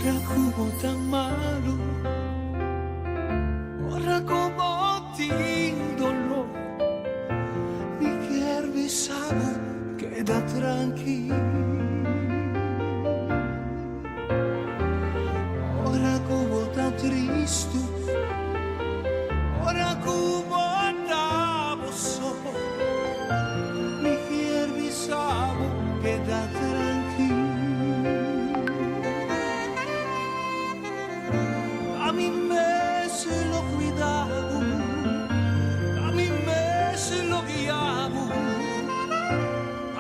Ora ku bo ta malu, ora ku bo tin doló, mi kier bisa bo, keda trankil. Ora ku bo ta tristu, ora ku bo ta bo so, mi kier bisa bo, keda trankil. Ami mes lo cuida bo, ami mes lo guia bo,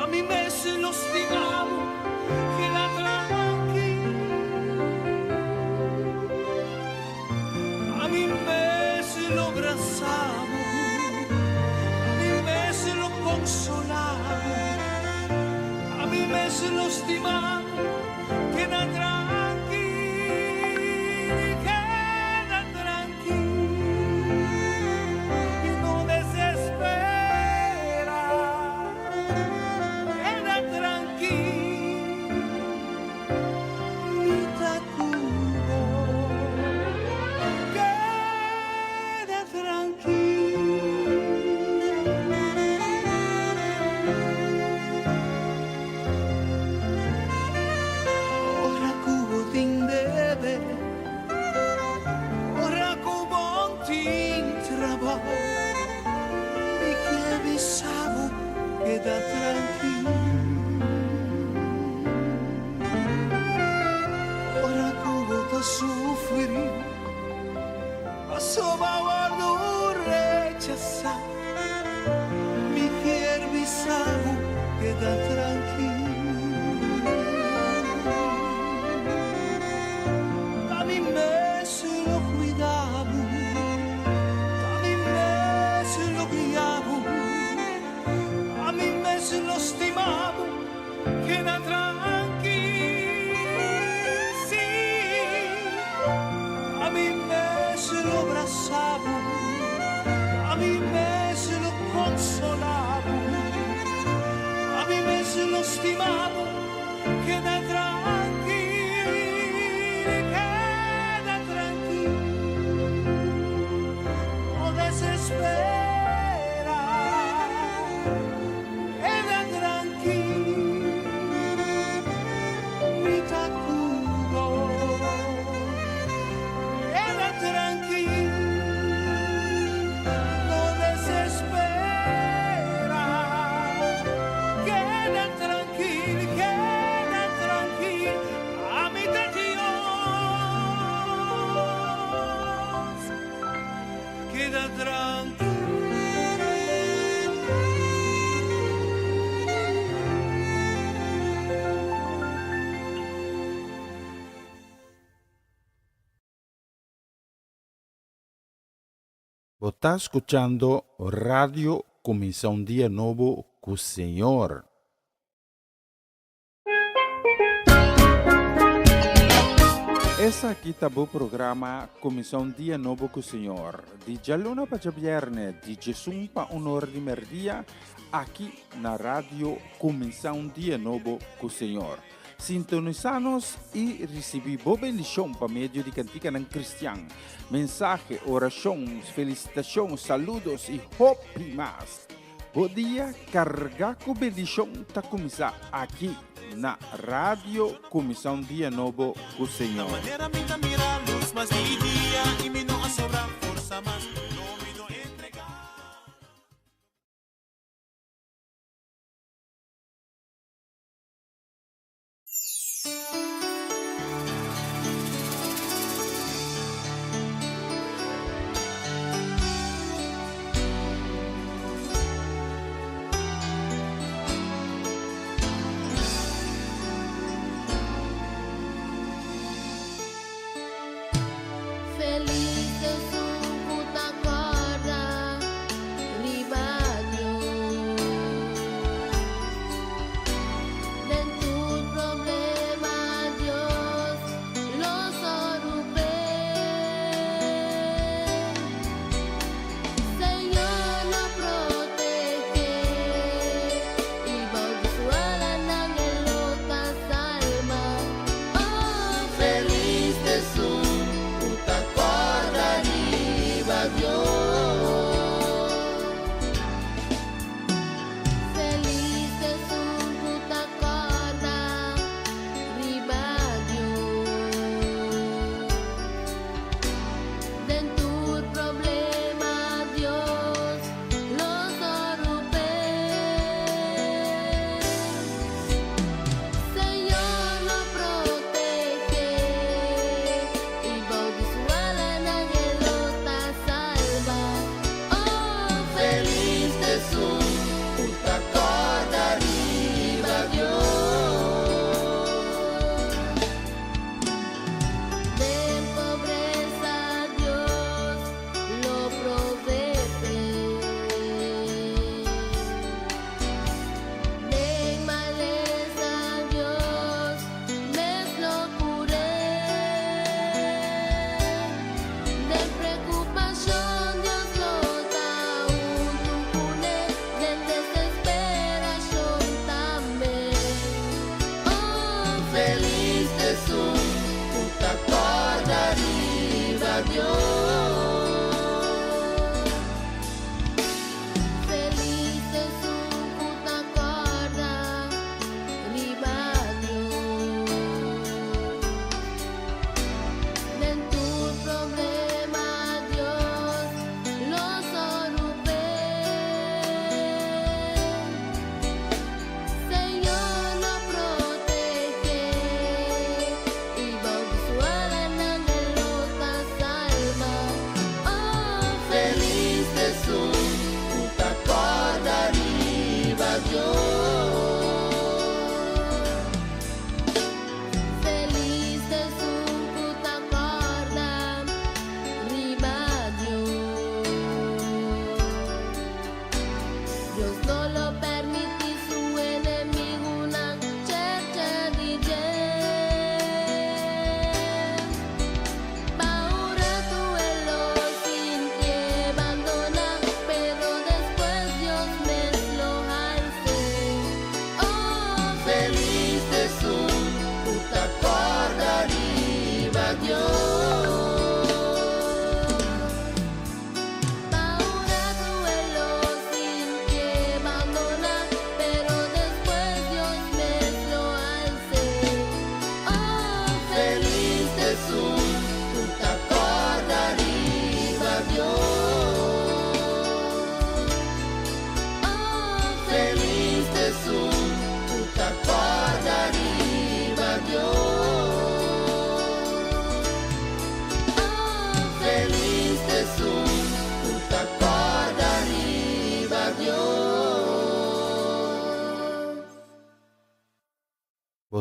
ami mes lo stima bo, keda trankil. Ami mes lo brasa bo, ami mes lo consola bo, ami mes lo stima bo, keda trankil, keda trankil, y no desespera, keda trankil, mi ta ku bo, keda trankil. Ora ku bo tin debe, ora ku bo tin trabou, mi ke bisa bo keda trankil. Ora ku bo ta sufri, pasobra bo a wòrdu rechasá, mi kier bisa bo keda trankil. Ta mi mes lo cuida bo, ta mi mes lo guia bo, ta mi mes lo stima bo, keda trankil. Sí, ta mi mes lo brasa bo, ta mi mes lo consola bo, ta mi mes lo stima bo, keda trankil, keda trankil, no desespera, keda trankil, mi ta ku bo, keda trankil, no desespera, keda trankil, keda trankil, ami ta Dios, keda trankil. Bo ta skuchando Radio Kuminsá un Dia Nobo ku Señor. Esaki ta bo programa Kuminsá un Dia Nobo ku Señor, di djaluna pa djabièrnè, di djesun pa un ora di mèrdia, aki na Radio Kuminsá un Dia Nobo ku Señor. Sintonisá nos i risibí bo bendishon pa medio di kantikanan kristian, mensahe, orashon, felisitashon, saludos i hopi mas. Bo dia kargá ku bendishon ta kuminsá aki na Radio Kuminsá un Dia Nobo ku Señor.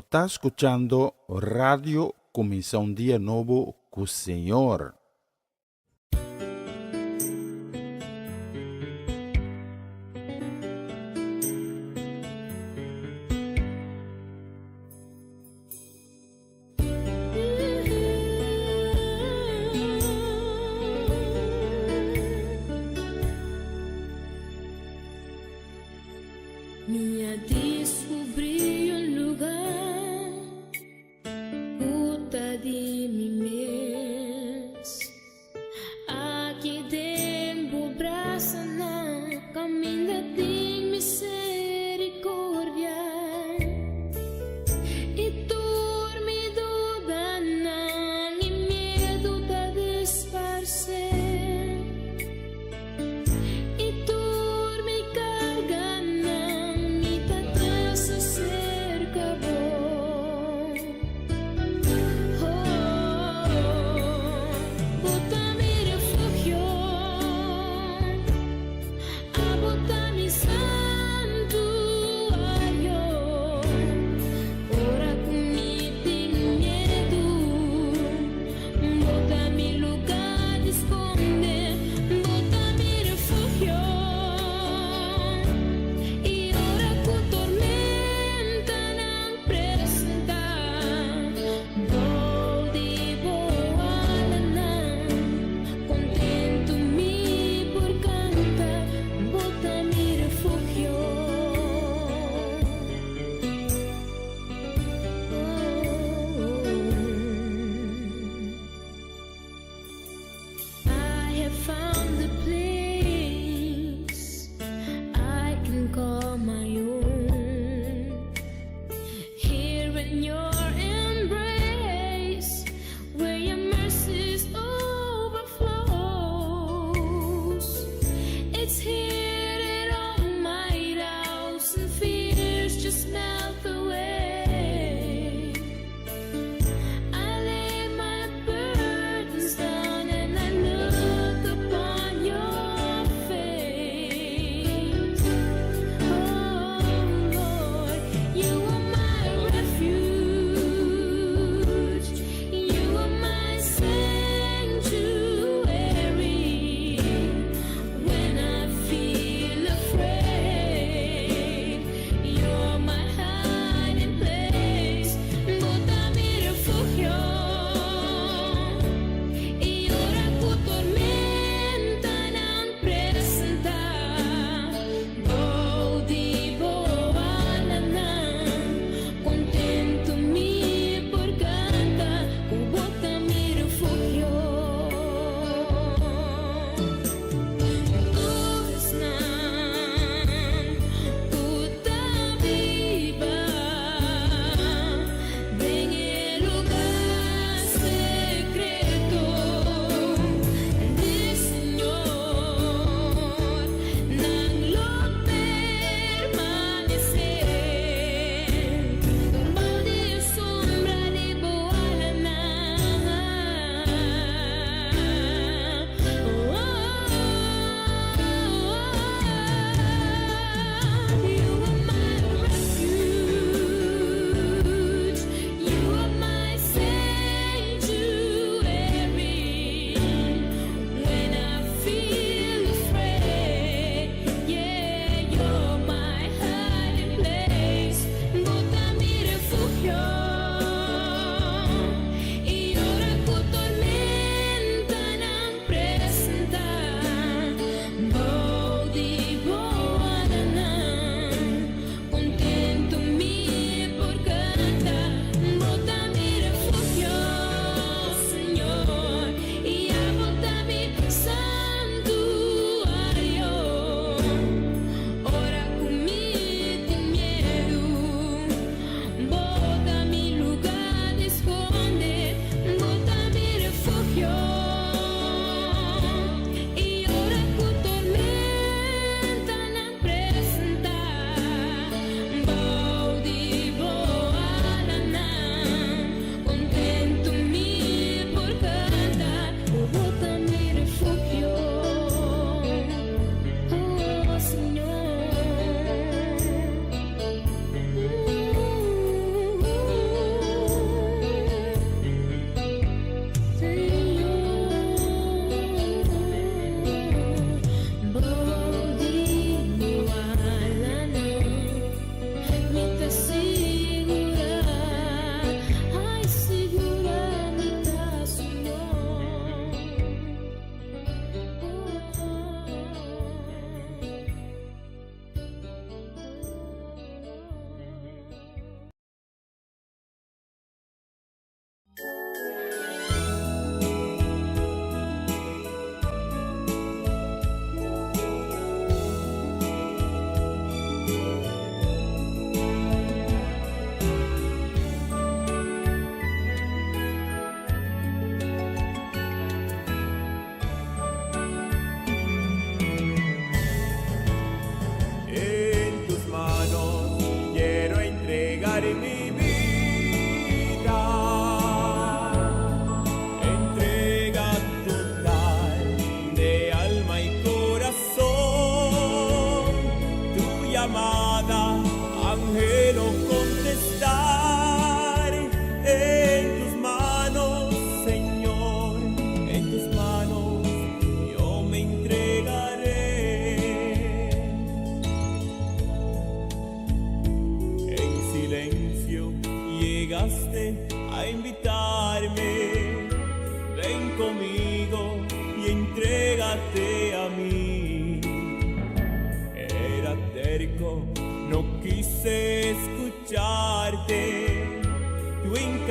ta skuchando Radio Kuminsá un Dia Nobo ku Señor. Mi a descubrí un lugar cu ta di mi mes.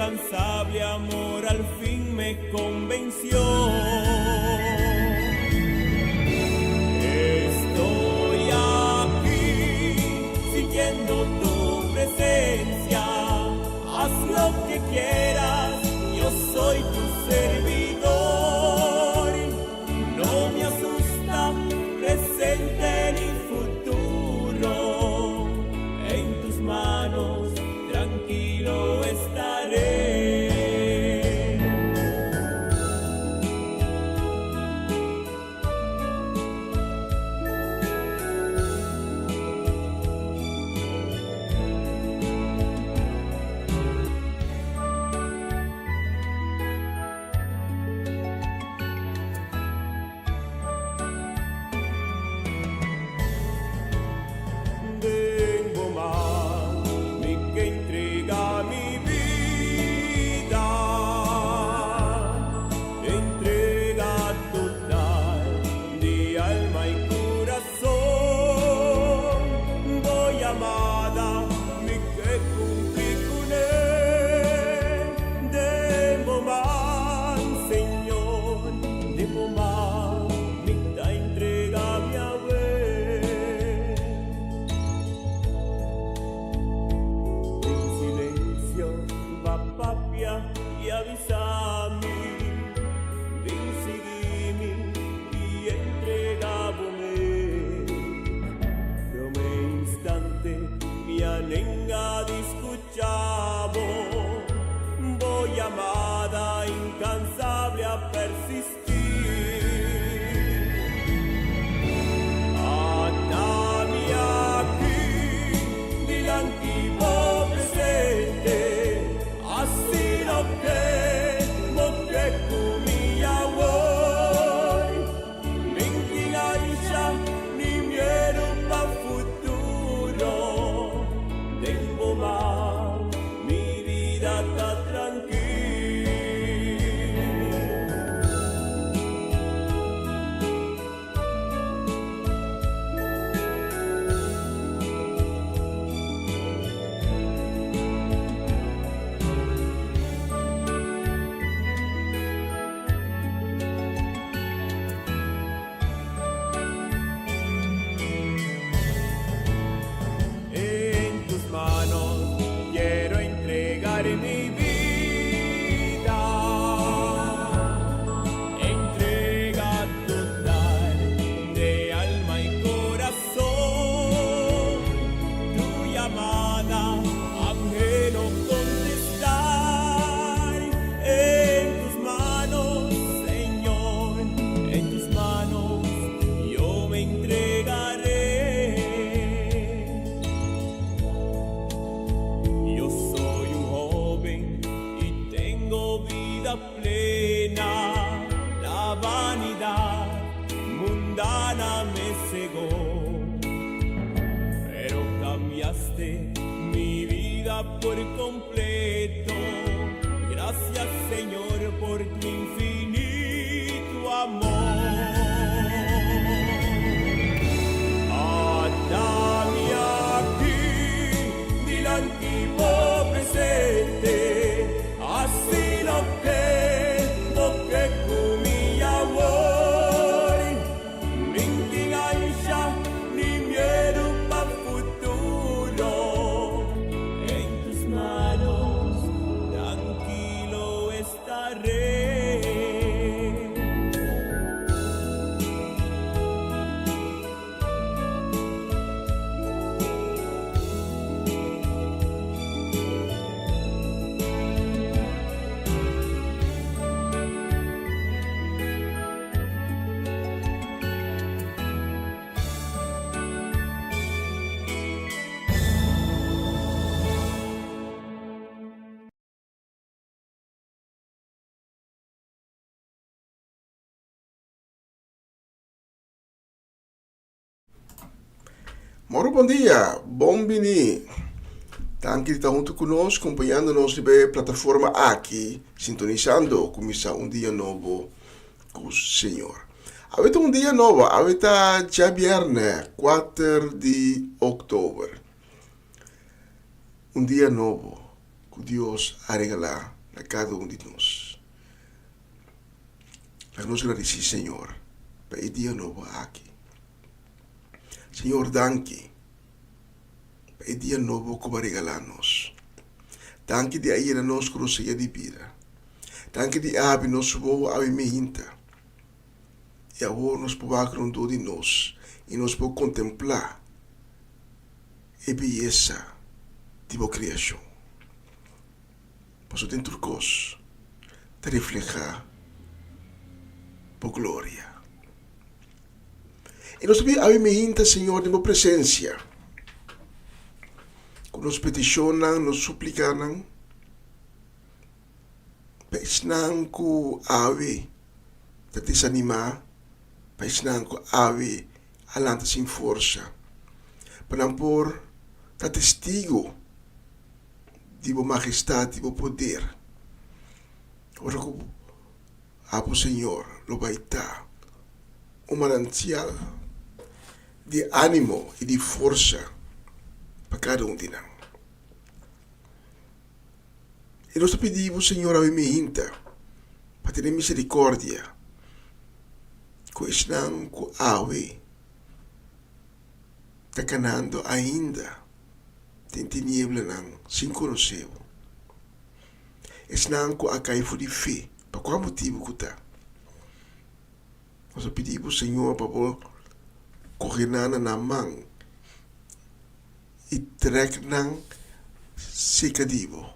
incansable amor al fin me convenció. Estoy aquí sintiendo tu presencia. Haz lo que quieras, yo soy tu servidor. No me asusta presente ni futuro. En tus manos tranquilo estaré. Den bo man mi ke entrega mi bida, entrega total di alma i kurason. Bo yamada mi ke kumpli kuné. Den bo man, Señor, den bo man mi ta entrega mi awe. Den silencio b'a papia i a bisa mi, Bin sigui mi i entrega bo mes. Prome instante mi a nenga di scucha bo, bo yamada incansable a persisti. Ata mi aki dilanti bo presente, hasi loke bo ke ku mi awor. Mi'n tin ansha ni miedu pa futuro, den bo man mi bida ta trankil. En tus manos quiero entregar mi vida, entrega total de alma y corazón. Tu llamada anhelo contestar. En tus manos, Señor, en tus manos yo me entregaré. Yo soy un joven y tengo vida plena. La vanidad mundana me cegó, pero cambiaste mi vida por completo. Gracias, Señor, por tu infinito amor. Ata mi aki dilanti bo presente, hasi loke bo ke ku mi awor. Mi'n tin ansha ni miedu pa futuro. En tus manos trankilo estaré. Moro bon dia, bon bini. Danki di ta huntu ku nos, kompañando nos riba e plataforma aki, sintonisando kuminsá un dia nobo ku Señor. Awe ta un dia nobo, awe ta djabièrnè kuater di òktober. Un dia nobo ku Dios a regalá. na kada un di nos. Laga nos gradisí Señor pa e dia nobo aki. Señor danki pa e dia nobo ku bo a regalá nos. Danki di a yena nos ku rosea di bida. Danki di a habri nos wowo awe mihinta. I awor nos por wak rondó di nos i nos por kontemplá e beyesa di bo kreashon. Pasobra den tur kos ta reflehá bo gloria. I nos ta pidi awe mihinta, Señor, den bo presensia, ku nos petishonnan, nos suplikanan, pa esnan ku awe ta desanimá, pa esnan ku awe a lanta sin forsa, pa nan por ta testigu di bo majestat, di bo poder. Ora ku abo, Señor, lo bai ta un manantial di ánimo i di forsa pa kada un di nan. I nos ta pidi bo, Señor, awe mihinta, pa tene misericordia ku esnan ku awe ta kanando ainda den tinieblanan sin konosé bo, esnan ku a kai for di fe, pa kua motibu ku ta. Nos ta pidi bo, Señor, pa bo kohe nan na nan man i trek nan seka di bo.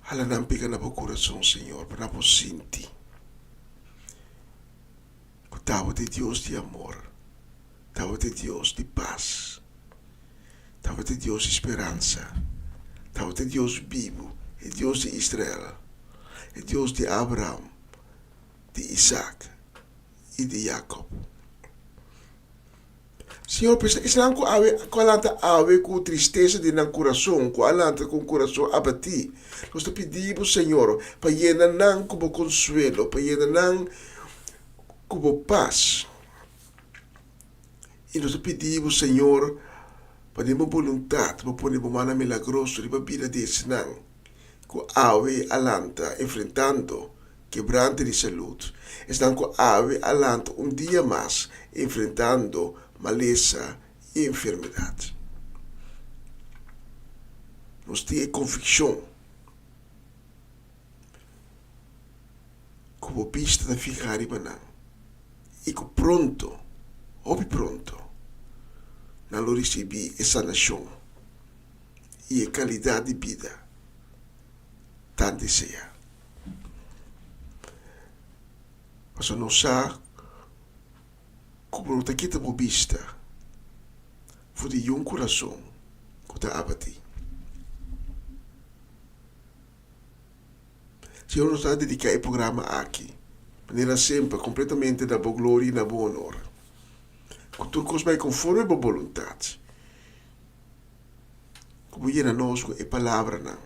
Hala nan pega na bo kurason, Señor, pa nan por sinti ku ta bo ta e Dios di amor, ta bo ta e Dios di pas, ta bo ta e Dios di speransa, ta bo ta e Dios bibu, e Dios di Israel, e Dios di Abraham, di Isaac i di Jacob. Señor, pues esnan ku awe, ku a lanta awe ku tristesa den nan kurason, ku a lanta ku un kurason abatí, nos ta pidi bo, Señor, pa yena nan ku bo konsuelo, pa yena nan ku bo pas. I nos ta pidi bo, Señor, pa den bo boluntat bo pone bo mannan milagroso riba bida di esnan ku awe a lanta enfrentando kebrante di salud, esnan ku awe a lanta un dia mas enfrentando malesa i enfermedat. Nos tin e konvikshon ku bo bista ta fihá riba nan i ku pronto, hopi pronto, nan lo risibí e sanashon i e kalidat di bida tan deseá. Pasobra nos sa ku bo no ta kita bo bista for di yun kurason ku ta abatí. Señor, nos ta dediká e programa aki, manera semper, kompletamente na bo gloria i na bo honor. Ku tur kos bai konforme bo boluntat. Ku bo yena nos ku e palabranan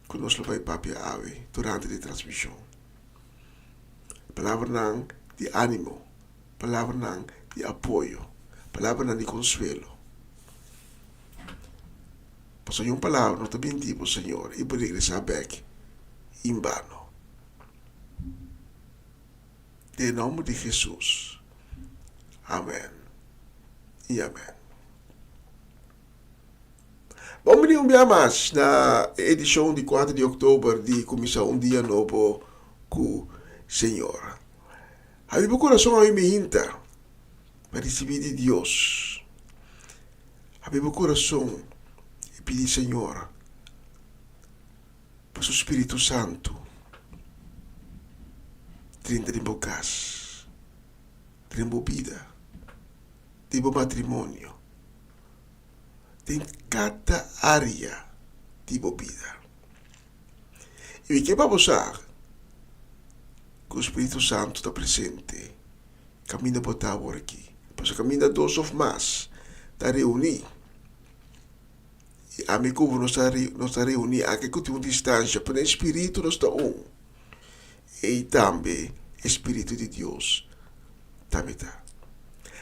ku nos lo bai papia awe durante di transmishon. Palabranan di ánimo, palabranan di apoyo, palabranan di konsuelo. Pasobra un palabra no ta bin di bo, Señor, i bo regresá bèk en bano. Den nòmber di Hesus. Amèn i amèn. Bon bini un bia mas na e edishon di kuater di òktober di Kuminsá un Dia Nobo ku Señor. Habri bo kurason awe mihinta pa risibí di Dios. Habri bo kurason i pidi Señor pa su Spiritu Santu drenta den bo kas, den bo bida, den bo matrimonio. Den kada área di bo bida. I mi ke pa bo sa ku Spiritu Santu ta presente kaminda bo ta awor aki. Pasobra kaminda dos òf mas ta reuní, i ami ku bo nos ta nos ta reuní aki ku tin un distansha, pero den spiritu nos ta un. Ei tambe e Spiritu di Dios tambe ta.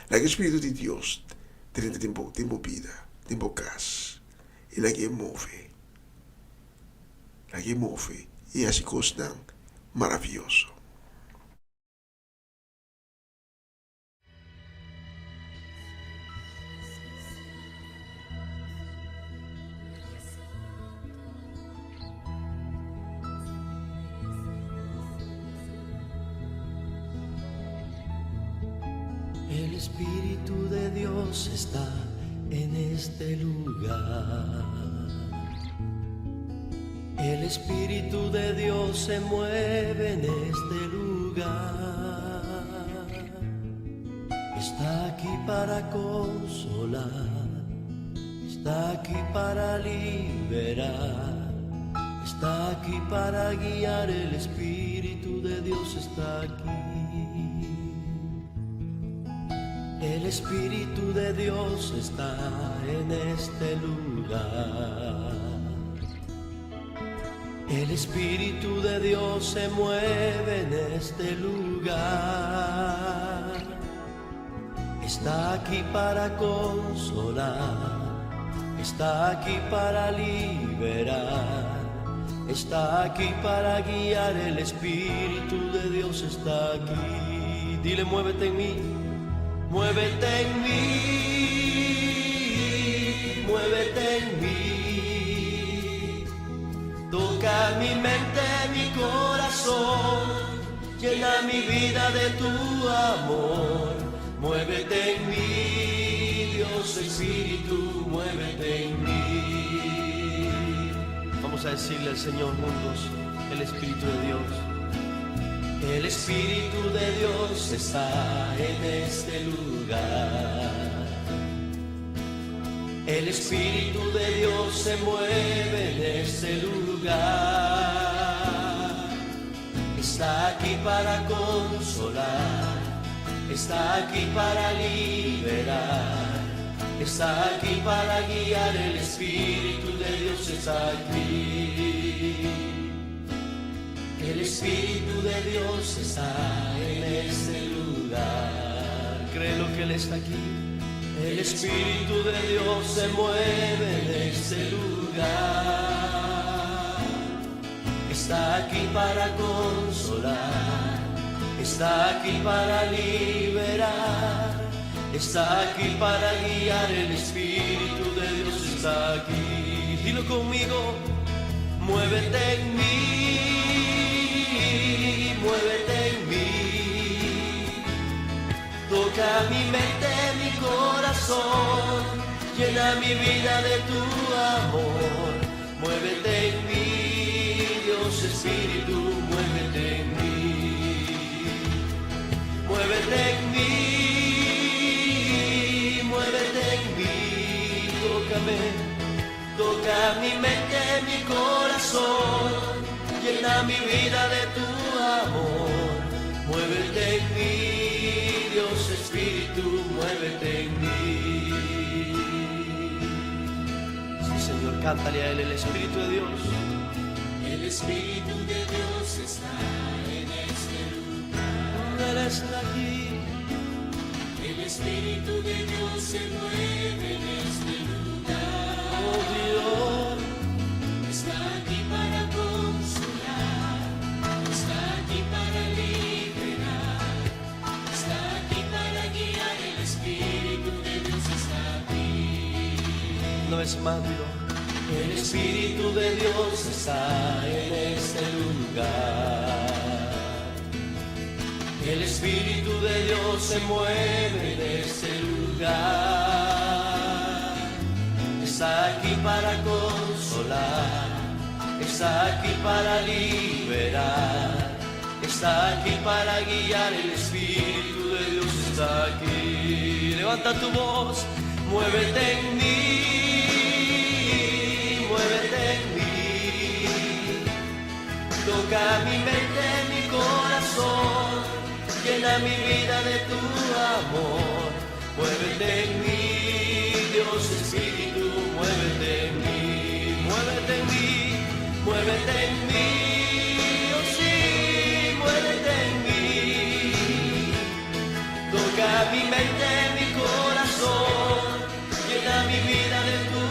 Laga e Spiritu di Dios drenta den bo den bo bida, den bo kas, i laga e move. Lag'é move i hasi kosnan maravioso. El Espíritu de Dios está en este lugar. El Espíritu de Dios se mueve en este lugar. Está aquí para consolar, está aquí para liberar, está aquí para guiar. El Espíritu de Dios está aquí. El Espíritu de Dios está en este lugar. El Espíritu de Dios se mueve en este lugar. Está aquí para consolar, está aquí para liberar, está aquí para guiar. El Espíritu de Dios está aquí. Dile, muévete en mí, muévete en mí, muévete en mí. Toca mi mente, mi corazón, llena mi vida de tu amor. Muévete en mí, Dios Espíritu, muévete en mí. Vamos a decirle al Señor juntos, el Espíritu de Dios. El Espíritu de Dios está en este lugar. El Espíritu de Dios se mueve en este lugar. Está aquí para consolar, está aquí para liberar, está aquí para guiar. El Espíritu de Dios está aquí. El Espíritu de Dios está en este lugar. Créelo que Él está aquí. El Espíritu de Dios se mueve en este lugar. Está aquí para consolar, está aquí para liberar, está aquí para guiar. El Espíritu de Dios está aquí. Dilo conmigo, muévete en mí, muévete en mí. Toca mi mente, mi corazón, llena mi vida de tu amor. Muévete en mí, Dios Espíritu, muévete en mí. Muévete en mí, muévete en mí, tócame, toca mi mente, mi corazón, llena mi vida de tu amor. Muévete en mí, Dios Espíritu, muévete en mí. Sí, Señor, cántale a Él el Espíritu de Dios. El Espíritu de Dios está en este lugar. Él está aquí. El Espíritu de Dios se mueve en este lugar. Oh Dios. Está aquí para consolar, está aquí para liberar, está aquí para guiar. El Espíritu de Dios está aquí. Una vez más, dilo. El Espíritu de Dios está en este lugar. El Espíritu de Dios se mueve en este lugar. Está aquí para consolar, está aquí para liberar, está aquí para guiar. El Espíritu de Dios está aquí. Levanta tu voz, muévete en mí, muévete en mí. Toca mi mente, mi corazón, llena mi vida de tu amor. Muévete en mí, Dios Espíritu, muévete en mí, muévete en mí, muévete en mí, oh sí, muévete en mí. Toca mi mente, mi corazón, llena mi vida de tu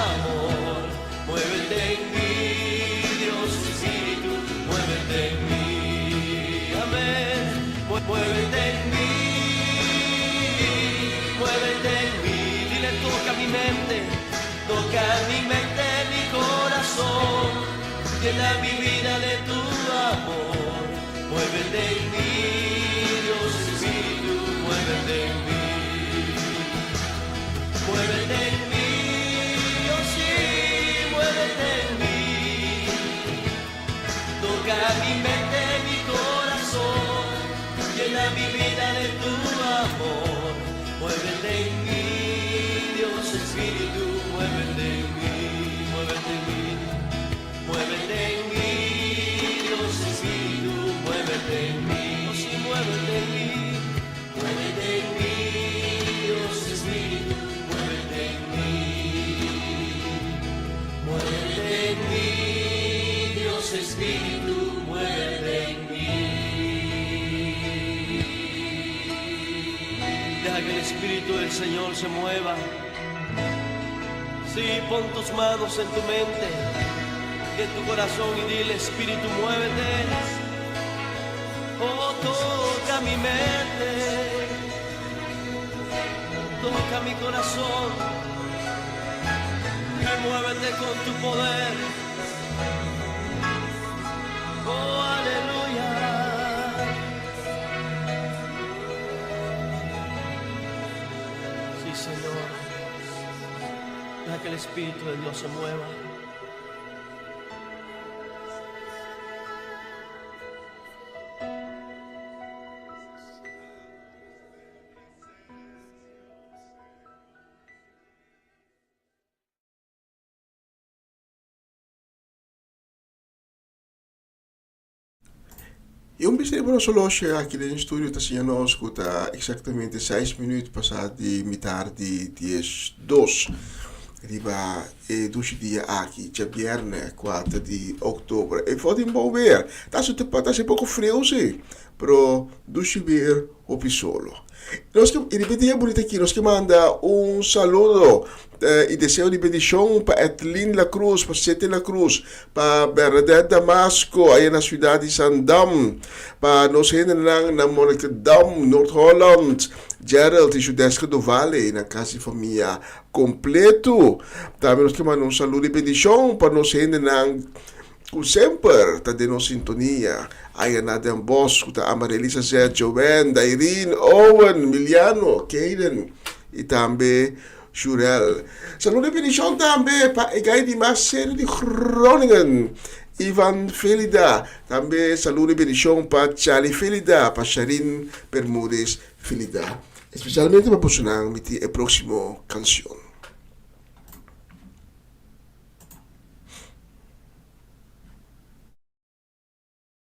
amor. Muévete en mí, Dios. Muévete en mí, Dios Espíritu, muévete en mí. Muévete en mí, Dios sí, muévete en mí. Toca mi mente, mi corazón, llena mi vida de tu amor. Muévete en mí, Dios Espíritu, muévete en mí, muévete en mí. Muévete en mí, Dios Espíritu, muévete en mí, oh sí, muévete en mí. Muévete en mí, Dios Espíritu, muévete en mí. Muévete en mí, Dios Espíritu, muévete en mí. Deja que el Espíritu del Señor se mueva. Sí, pon tus manos en tu mente y en tu corazón y dile, Espíritu, muévete. Oh, toca mi mente, toca mi corazón y muévete con tu poder. Oh, aleluya. Sí, Señor. Deja que el Espíritu de Dios se mueva. I un bista riba nos horloge aki den studio ta siña nos ku ta eksaktamente seis minüt pasá di mitar di diesdos riba e dushi dia aki, djabièrnè kuater di òktober. E for tin bon weer, ta hasi ta hasi poko friu si, pero dushi weer hopi solo. Nos ke, i riba e dia bunita aki nos ke manda un saludo i deseo di bendishon pa Ethelyn La Cruz, pa Sete La Cruz, pa Bernadette Damasco aya na siudat di Zandam, pa nos hendenan na Monnikendam, Noord-Holland, Gerald i Judeska Dovale na kas di famia kompleto. Tambe nos ke manda un saludo i bendishon pa nos hendenan ku semper ta den nos sintonia aya na Den Bosch ku ta Amarelisa Zet, Joanne, Dairine, Owen, Miliano, Kayden i tambe Shurel. Saludo i bendishon tambe pa e gai di mas serio di Groningen, Ivan Felida. Tambe saludo i bendishon pa Charlie Felida, pa Sharin Bermudez Felida. Espesialmente pa bosonan mi tin e próksimo kanshon.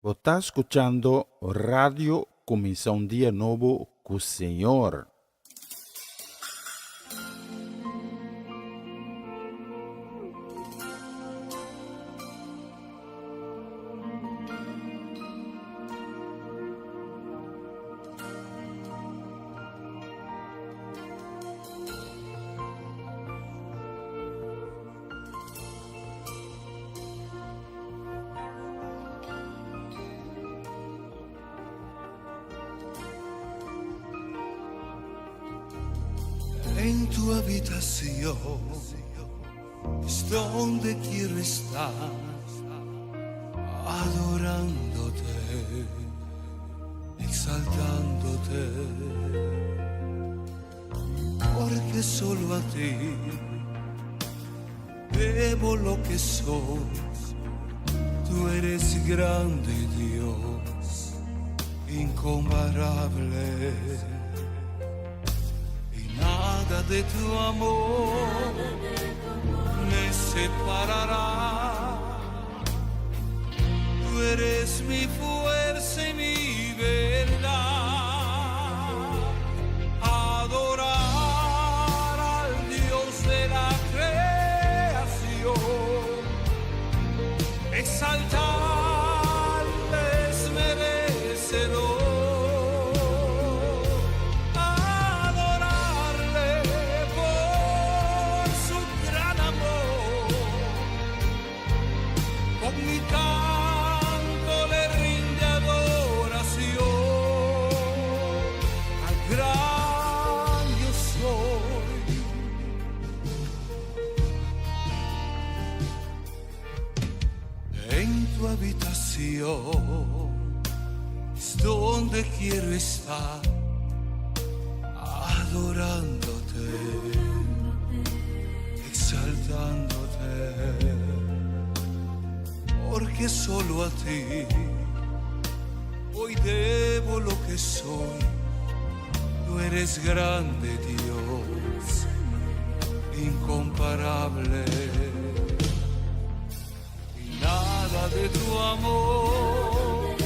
Bo ta skuchando Radio Kuminsá un Dia Nobo ku Señor. En tu habitación es donde quiero estar, adorándote, exaltándote, porque solo a ti debo lo que soy. Tú eres grande Dios, incomparable. Y nada de tu amor me separará. Tú eres mi fuerza y mi verdad. Adorar al Dios de la creación, exaltarle es merecedor. Adorarle por su gran amor. Con mi canto le rinde. Es donde quiero estar adorándote, exaltándote, porque solo a ti hoy debo lo que soy. Tú eres grande, Dios, incomparable. Y nada de tu amor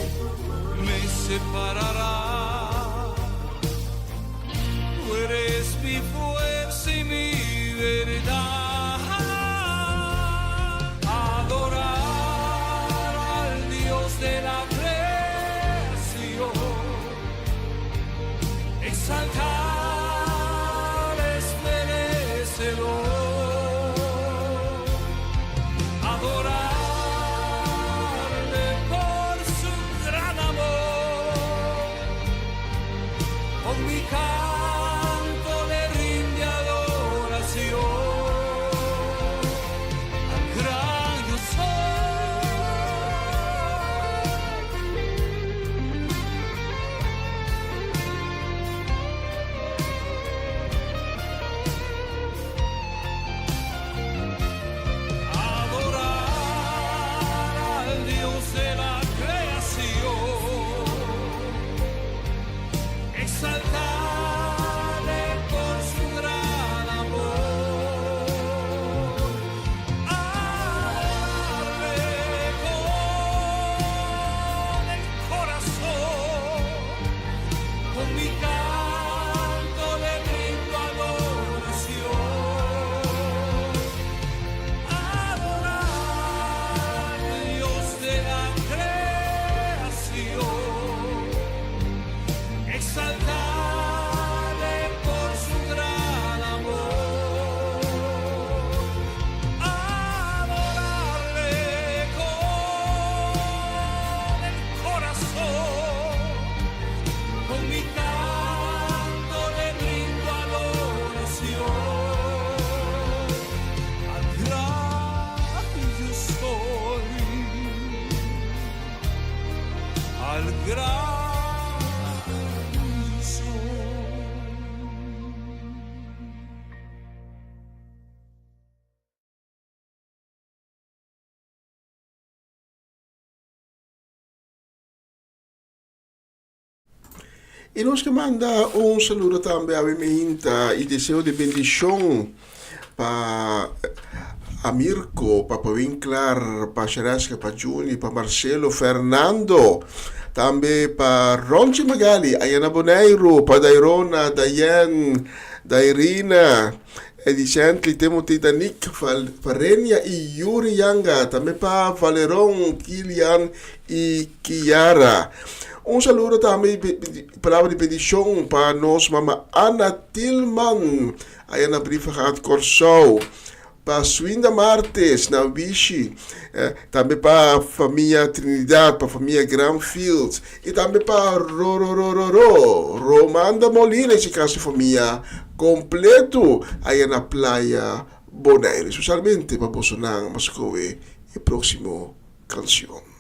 me separará. Tú eres mi fuerza y mi verdad. Adorar al Dios de la creación, exaltar es merecedor. Adorarle por su gran amor, con mi canto le rinde adoración al gran yo soy. Adorar al Dios de la creación, exaltarle por su gran amor, adorarle con el corazón, con mi canto le brindo adoración. Adorar Dios de la creación, exaltarle por su gran amor, adorarle con el corazón, con mi canto le brindo adoración al gran yo soy, al gran yo soy. I nos ke manda un saludo tambe awe mainta i deseo di bendishon pa Amirko, pa Winklar, pa Shereska, pa Juni, pa Marcelo, Fernando, tambe pa Ronchi Magali, aya na Boneiru, pa Dairona, Dayen, Dairina, Eddie Shantley, Timothy Danik, Varenia i Yuri Yanga, tambe pa Valeron, Kilian i Kiara. Un saludo tambe i palabra di bendishon pa nos mama Anna Tilman, aya na Brievengat, Kòrsou. Pa Swinda Martes na Wishi, tambe pa famia Trinidad, pa famia Granfield i tambe pa Rororororo Romanda Molina i su kas i famia kompleto aya na Playa Bonaire. Spesialmente pa bosonan mas koe e próksimo kanshon.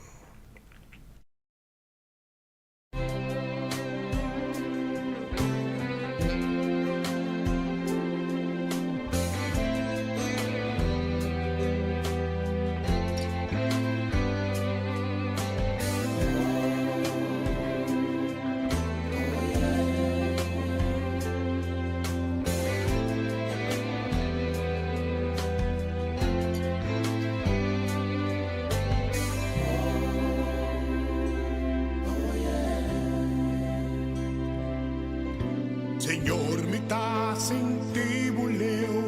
Señor mi ta sinti bo leu,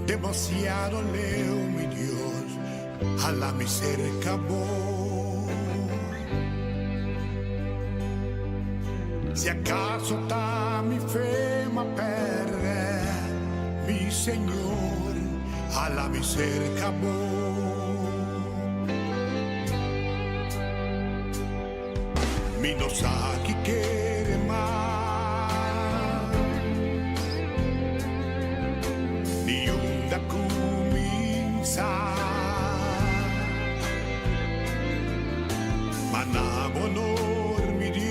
demasiado leu mi Dios, hala mi cerca bo. Si acaso ta mi fe m'a perde, mi Señor, hala mi cerca bo. Mi no sa ki kere mas, ni unda kuminsá. Ma na bo honor, mi Dios.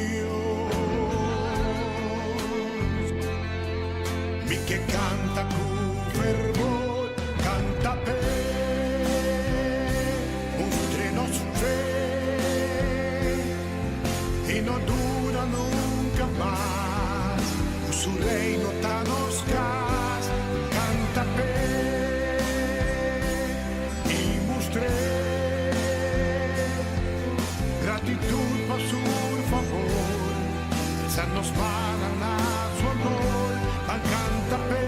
Canta cu fervor, canta p'e, mustre nos fe y no duda nunca mas, cu su reino ta nos cas. Canta p'e y mustre gratitud pa su favor, alsa nos mannan na su honor, ban canta p'e.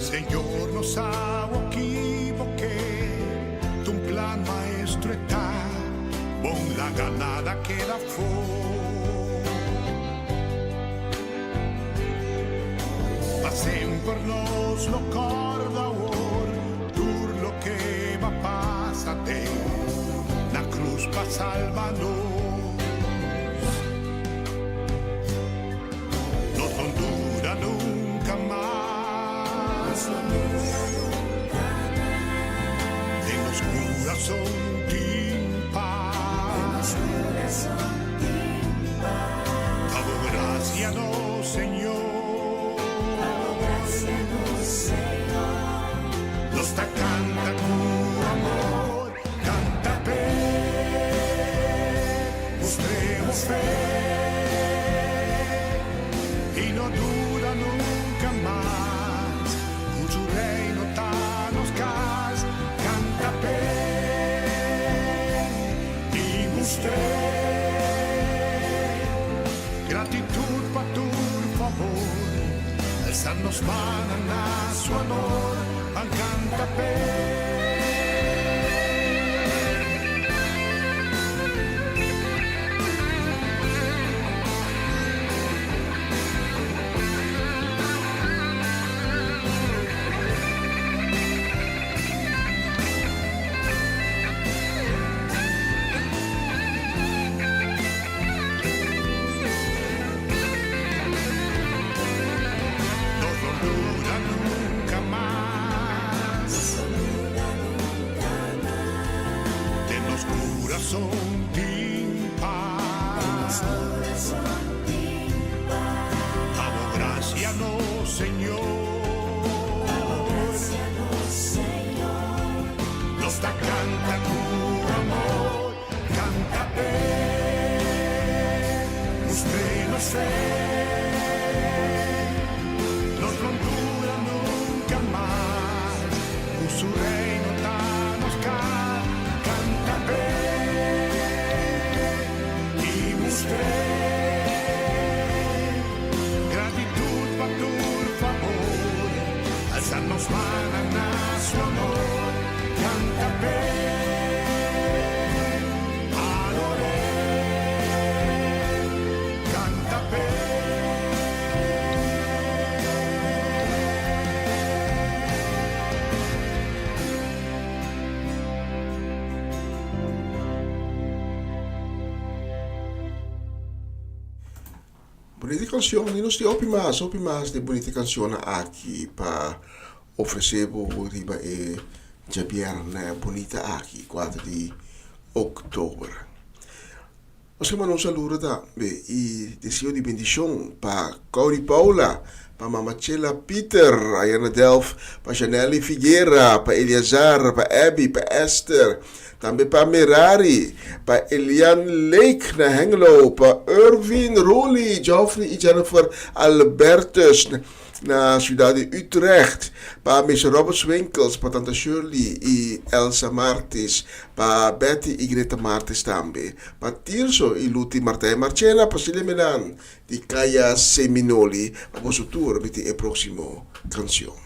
Señor no sa equivoqué, tu plan maestro está, bon la ganada queda fo. Pa semper nos lo corda awor, tur loke b'a pasa den na cruz pa salba nos. Nos no duda nunca mas. Den nos curason tin paz. Pa bo gracia nos Señor. Nos ta canta cu amor, canta p'e, mustremos fe y no duda nunca mas, cu su reino ta nos cas, canta p'e y mustre gratitud pa tur favor, alsa nos mannan na su honor, ban canta p'e. Nos no duda nunca mas. Den nos curason tin paz. Pa bo gracia nos Señor. Nos ta canta cu amor, canta p'e, mustre nos fe. Nos no duda nunca mas, cu su reino ta nos cas, canta p'e y mustre gratitud pa tur favor, alsa nos mannan na su honor, canta p'e, ador'e, canta p'e. Bunita cancion y nos tin hopi mas, hopi mas di bunita cancionnan aki pa ofrece bo riba e djabierne bunita aki, 4 di october. Nos ke manda un saludo tambe y deseo di bendicion pa Cody Paula, pa Mama Chela Pieter aya na Delft, pa Janelly Figuera, pa Eleazar, pa Abby, pa Esther, tambe pa Merari, pa Elian Lake na Hengelo, pa Ervin Roly, Geoffrey y Jennifer Albertus na ciudad di Utrecht, pa Mister Robert Swinkels, pa Tanta Shirley y Elsa Martis, pa Betty y Greta Martis tambe, pa Tirso y Luti Martijn Marchena, pa Celia Melan di Kaya Seminoli, pa boso tur mi tin e proximo cancion.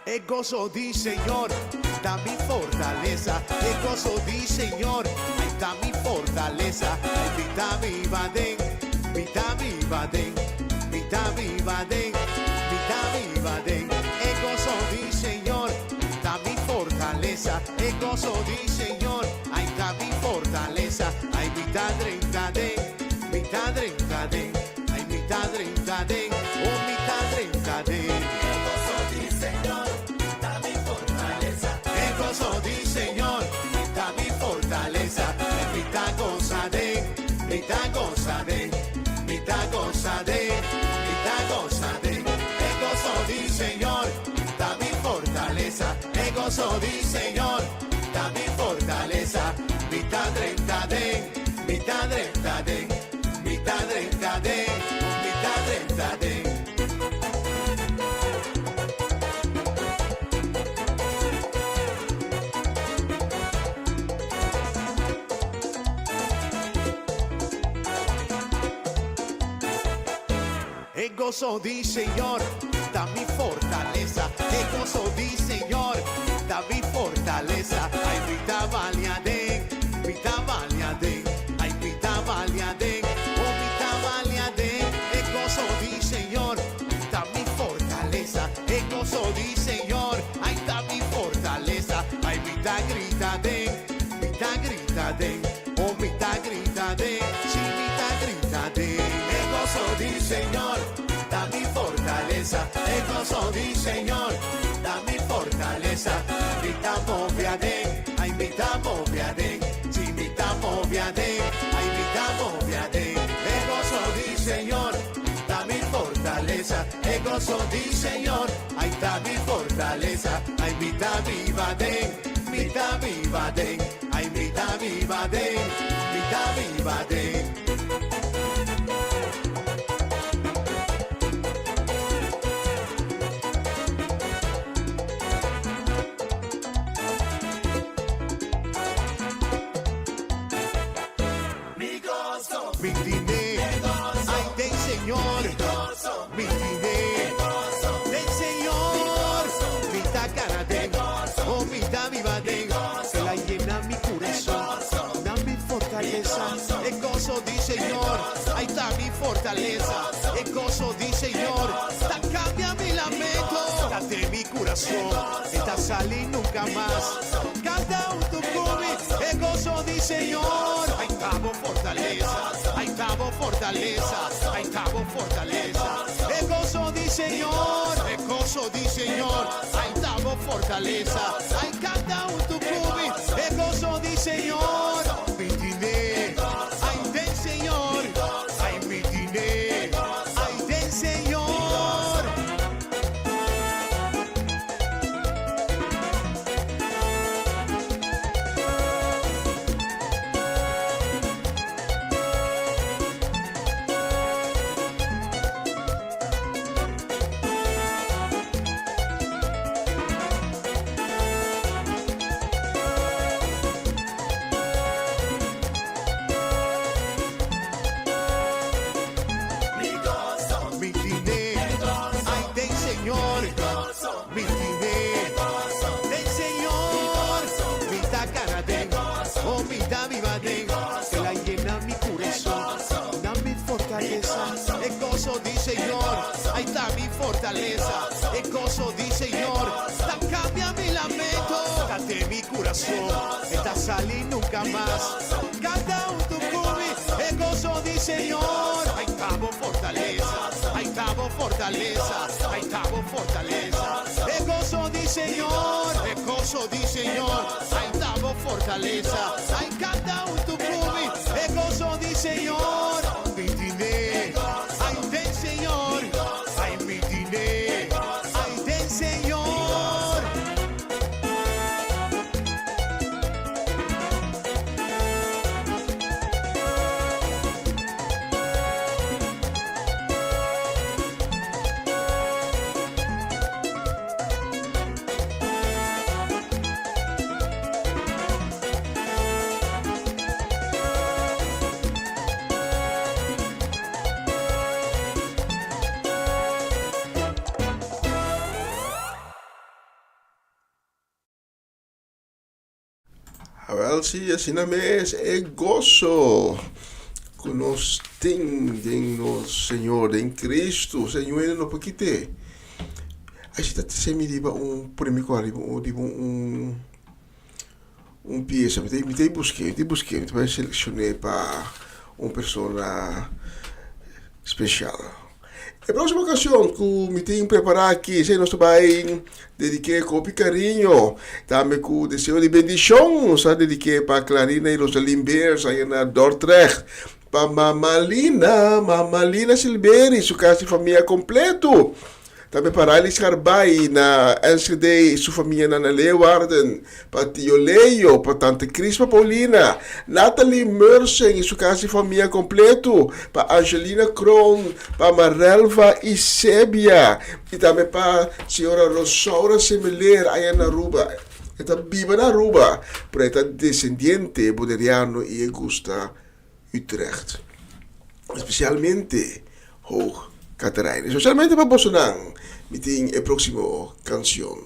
E goso di Señor ta mi fortalesa, e goso di Señor, ai ta mi fortalesa. Ai mi ta biba den, mi ta biba den, mi ta biba den, mi ta biba den. E goso di Señor ta mi fortalesa, e goso di Señor, ai ta mi. goso di Señor ta mi fortalesa E goso di Señor ta mi fortalesa Ay mi ta balia den, mi ta balia den Ay mi ta balia den, oh mi ta balia den E goso di Señor ta mi fortalesa E goso di Señor, ay ta mi fortalesa Ay mi ta grita den, mi ta grita den Oh mi ta grita den, si mi ta grita den E goso di Señor ta mi fortalesa E goso di Señor ta mi fortalesa Mi ta move aden, ay mi ta move aden Si mi ta move aden, ay mi ta move aden E goso di Señor ta mi fortalesa E goso di Señor, ay ta mi fortalesa Ay mi ta biba den, mi ta biba den Ay mi ta biba den, mi ta biba den. Mi tine, ay den Señor. Mi tine, den Señor. Mi ta gana den, oh mi ta biba den. El a yena mi curason, da mi fortalesa. E goso di Señor, ay ta mi fortalesa. E goso di Señor, ta cambia mi lamento. Ta den mi curason, e ta sali nunca mas. Canta hunto cu mi, e goso di Señor. Ay ta bo fortalesa, ay ta bo fortalesa, ay ta bo fortalesa. E goso di Señor, e goso di Señor, ay ta bo fortalesa. Ay canta hunto cu mi, e goso di Señor. Mi tine, ay den Señor, ay mi tine, ay den Señor. Mi tine, ay den Señor. Mi tine, den Señor. Mi ta gana den, oh mi ta biba den. El a yena mi curason, da mi fortalesa. E goso di Señor, ay ta mi fortalesa. E goso di Señor, ta cambia mi lamento. Ta den mi curason, e ta sali nunca mas. Canta hunto cu mi, e goso di Señor. Ay ta bo fortalesa, ay ta bo fortalesa, ay ta bo fortalesa. E goso di Señor, e goso di Señor, ay ta bo fortalesa. Ay canta hunto cu mi, e goso di Señor. Mi tine, ay den Señor, ay mi tine, ay den Señor. Awel si, asina mes e goso ku nos tin den nos Señor, den Cristo, Señor hende no por kit'é. Así ta semi riba un primi kua riba un riba un un piesa. Mi ta mi ta busk'é, mi ta busk'é, mi ta bai selekshon'é pa un persona spesial. E próximo canción cu mi tin prepara aki, esey nos ta bay dedique cu hopi cariño, tambe cu deseo di bendicion, nos ta dedique pa Clarina y Rosalyn Beers aya na Dordrecht, pa Mama Lina, Mama Lina Silberi, su casa y famia completo, tambe pa Riley Scarbay na Enschede y su famianan na Leeuwarden, Pa Tio Leo, pa Tante Crispa Paulina, Nathalie Meursen y su casi famia completo, pa Angelina Kroon, pa Marelva y Sebia, y tambe pa señora Rosaura Semeleer aya na Aruba. E ta biba na Aruba, pero e ta descendiente Boneriano y e gusta Utrecht, especialmente Hoog. Caterine. Especialmente pa bosonan mi tin e próximo canción.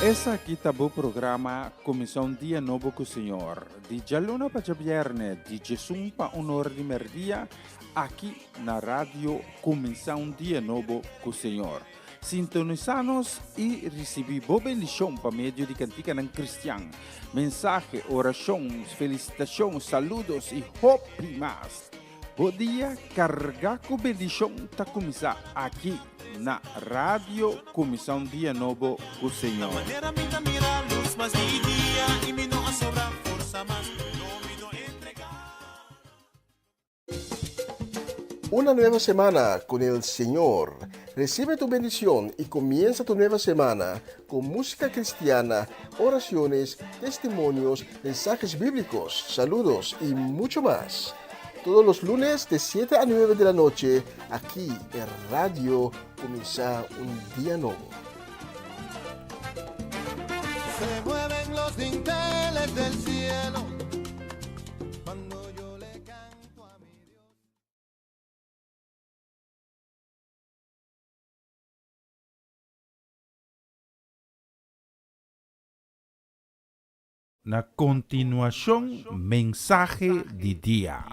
Esaki ta bo programa Kuminsá un Dia Nobo ku Señor, di djaluna pa djabièrnè di djesun pa un ora di mèrdia, aki na Radio Kuminsá un Dia Nobo ku Señor. Sintonisá nos i risibí bo bendishon pa medio di kantikanan kristian, mensahe, orashon, felisitashon, saludos i hopi mas. Bo dia kargá ku bendishon ta kuminsá aki na Radio Kuminsá un Dia Nobo ku Señor. Una nueva semana con el Señor. Recibe tu bendición y comienza tu nueva semana con música cristiana, oraciones, testimonios, mensajes bíblicos, saludos y mucho más. Todos los lunes de 7 a 9 de la noche, aquí en Radio Comienza un Día Nuevo. Se mueven los dinteles del cielo cuando yo le canto a mi Dios. Na kontinuashon mensahe di dia.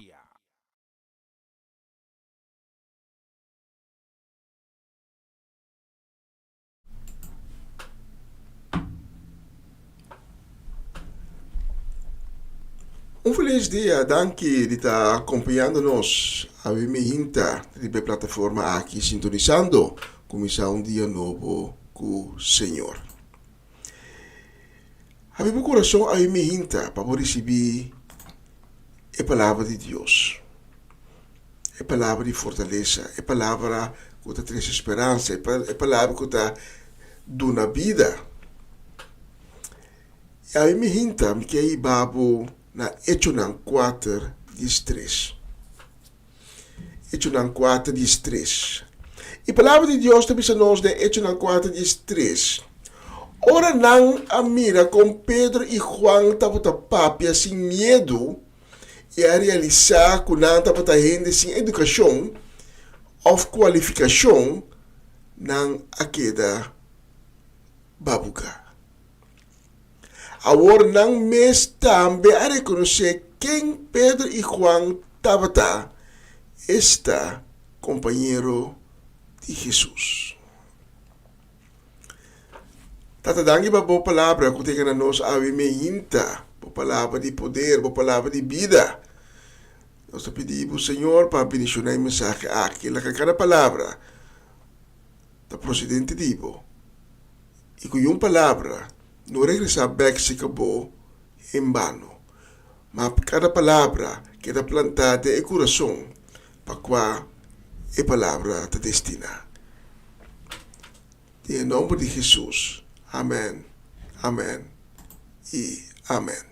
Un felis dia, danki di ta acompañando nos awe mi hinta riba e plataforma aki sintonisando cuminsa un dia nobo cu Señor. Habri bo corazon awe mi hinta pa bo ricibi e palabra di Dios. E palabra di fortalesa, e palabra ku ta trese speransa, e palabra ku ta duna bida. I ami mi hinta mi ke hiba bo na Echonan kuater diestres. Echonan kuater diestres. I palabra di Dios ta bisa nos den Echonan kuater diestres, Ora nan a mira kon Pedro i Juan tabata papia sin miedu, i a realisá ku nan tabata hende sin edukashon òf kualifikashon, nan a keda babuká. Awor nan mes tambe a rekonosé ken Pedro i Juan tabata, esta, kompañero di Hesus. Tata danki pa bo palabra ku ta yega na nos awe meinta, bo palabra di poder, bo palabra di bida. Nos ta pidi bo Señor pa bendiciona e mensahe aki, laga kada palabra ta procedente di bo y ku yun palabra no regresa bek seka bo en bano, ma kada palabra keda planta den e kurason pa kua e palabra ta destina. Den e nomber di Hesus, amen, amen i amen.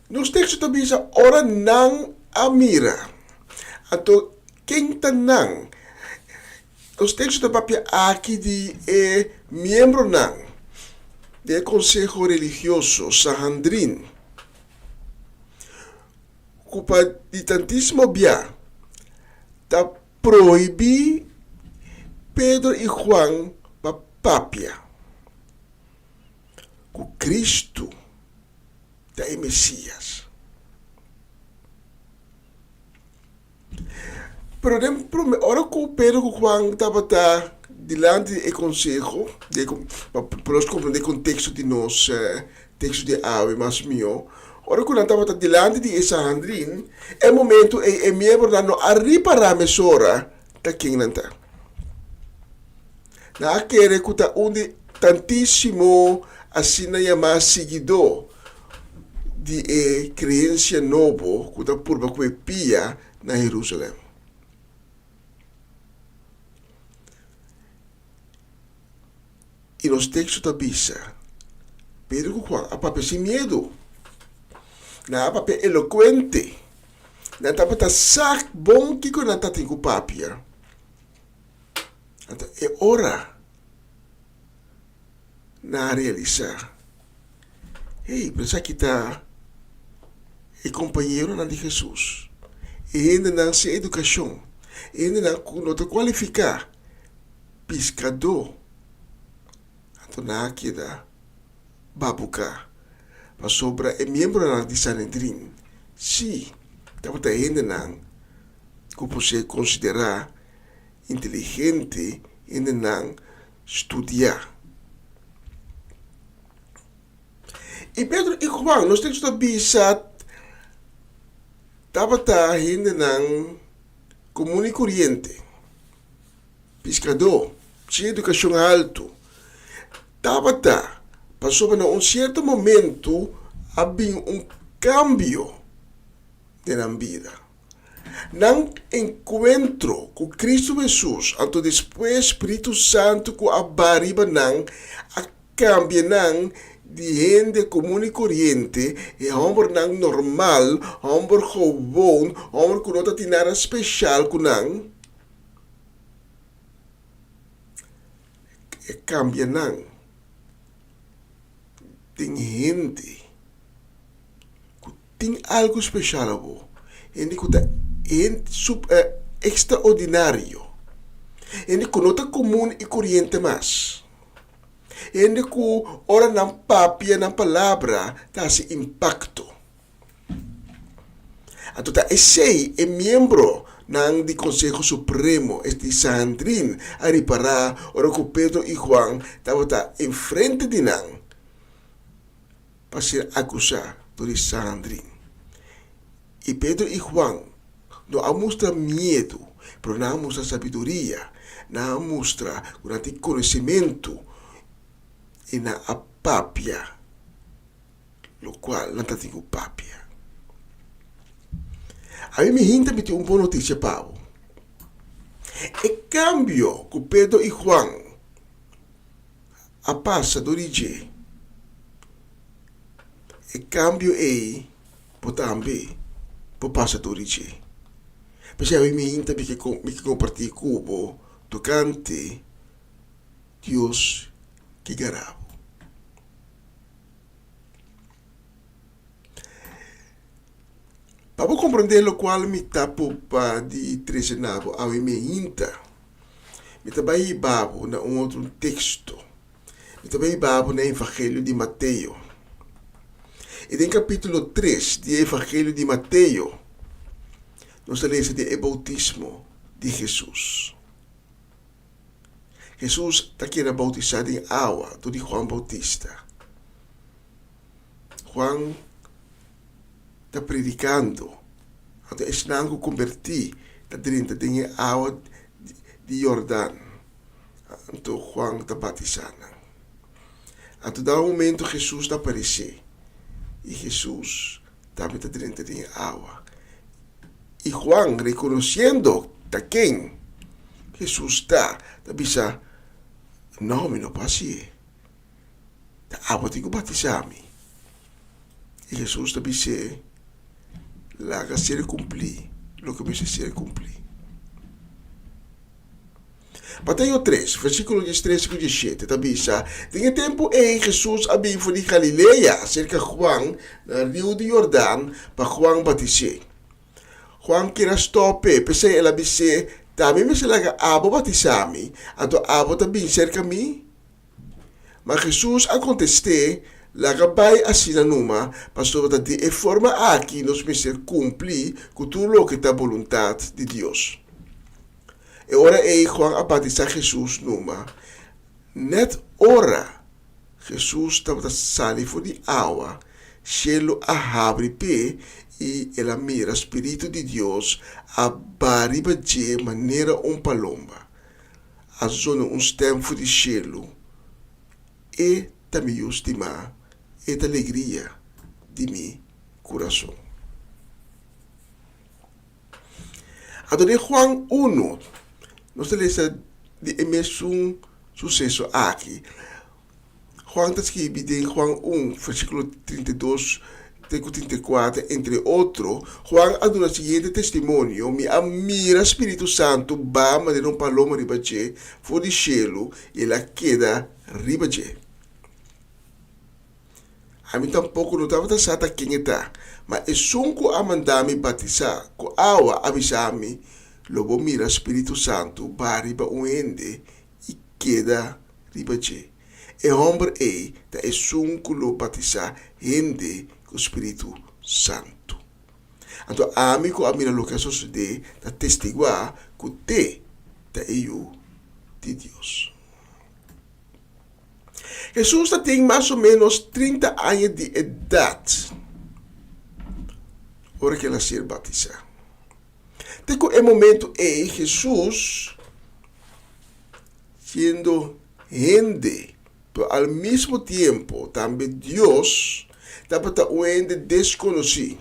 Nos teksto ta bisa ora nan a mira. Anto ken ta nan? Nos teksto ta papia aki di e miembronan di e konseho religioso, Sahandrin. Ku pa di tantísimo bia ta prohibí Pedro i Juan pa papia ku Kristu ta e Mesías. Pero den prome ora ku Pedro ku Juan tabata dilanti di e konseho, pa nos komprendé e konteksto di nos teksto di awe mas mihó, ora ku nan tabata dilanti di e Sanhedrin, e momento ei e miembronan no a ripará mesora ta ken nan ta. Nan a kere ku ta un di tantísimo asina yamá siguidó di e kreensia nobo ku ta purba ku e pia na Herusalèm. I nos teksto ta bisa, Pedro ku Juan a papia sin miedu. Nan a papia elokuente. Nan tabata sa bon kiko nan tatin ku papia. Anto e ora nan a realisá, Hey, pero esaki ta e kompañeronan di Hesus, e hendenan sin edukashon, e hendenan ku no ta kualifiká, piskadó. Anto nan a keda babuká, pasobra e miembronan di Sanedrin sí tabata hendenan. ku por ser konsiderá inteligente, hendenan studiá. I Pedro i Juan, nos teksto ta bisa, tabata hendenan komun i koriente, piskadó, sin edukashon haltu. Tabata pasobra na un sierto momentu a bin un kambio den nan bida. Nan enkuentro ku Kristu Hesus, anto despues Spiritu Santu ku a baha riba nan, a kambia nan di hende komun i koriente, e hòmbernan normal, hòmber gewoon, hòmber ku no ta tin nada speshal ku nan, e kambia nan den hende ku tin algu speshal abo, hende ku ta ekstraordinario, hende ku no ta komun i koriente mas, hende ku ora nan papia nan palabra ta hasi impakto. Anto ta esei e miembronan di Konseho Supremo, es di Sanhedrin, a ripará ora ku Pedro i Juan tabata enfrente di nan pa ser akusá dor di Sanhedrin. I Pedro i Juan no a mustra miedu, pero nan a mustra sabiduria, nan a mustra ku nan tin konosementu i nan a papia lokual nan ta tin ku papia. Ami mi hinta mi tin un bon notisia pa bo. E kambio ku Pedro i Juan a pasa dor di dje, e kambio ei bo tambe por pasa dor di dje. P'esei ami mi hinta mi ke kompartí ku bo tokante Dios ke gara bo. Pa bo komprendé lokual mi ta popa di trese na bo awe meinta, mi ta bai hiba bo na un otro teksto. Mi ta bai hiba bo na e Evangelio di Mateo. I den kapítulo tres di e Evangelio di Mateo, nos ta lesa di e boutismo di Hesus. Hesus ta keda boutisá den awa dor di Juan Boutista. Juan ta predikando, anto esnan ku kombertí ta drenta den e awa di Yordan, anto Juan ta batisá nan. Anto da un momento Hesus ta aparesé, i Hesus tambe ta drenta den e awa. I Juan, rekonosiendo ta ken Hesus ta, ta bisa, No, mi no por hasié. Ta abo tin ku batisá mi. I Hesus ta bis'é, Laga ser kumplí loke mester ser kumplí. Mateo tres, versíkulo diestres ku dieshete ta bisa, Den e tempu ei Hesus a bin for di Galilea serka Juan na riu di Yordan pa Juan batis'é. Juan kier a stòp'é, p'esei el a bis'é, Ta mi mester laga abo batisá mi, anto abo ta bin serka mi? Ma Hesus a kontest'é, Laga bai asina numa, pasobra ta di e forma aki nos mester kumpli ku tur loke ta boluntat di Dios. E ora ei Juan a batisá Hesus numa. Nèt ora Hesus tabata sali for di awa, shelu a habri p'e i el a mira spiritu di Dios a baha riba dje manera un palomba. A zona un stèm for di shelu, E ta mi yu stimá, e ta alegria di mi kurason. Anto den Juan uno, nos ta lesa di e mesun suseso aki. Juan ta skibi den Juan un, versíkulo 32 te ku 34, entre otro, Juan a duna siguiente testimonio, Mi a mira spiritu santu baha manera un paloma riba dje for di shelu, i el a keda riba dje. Ami tampoko no tabata sa ta ken e ta, ma esun ku a manda mi batisá ku awa a bisa mi, Lo bo mira spiritu santu baha riba un hende i keda riba dje. E hòmber ei ta esun ku lo batisá hende ku spiritu santu. Anto ami ku a mira loke a sosodé ta testiguá ku t'e ta e Yu di Dios. Hesus ta tin mas o ménos 30 aña di edat ora ku el a ser batisá. Te ku e momentu ei Hesus, siendo hende, pero al mismo tiempo tambe Dios, tabata un hende deskonosí.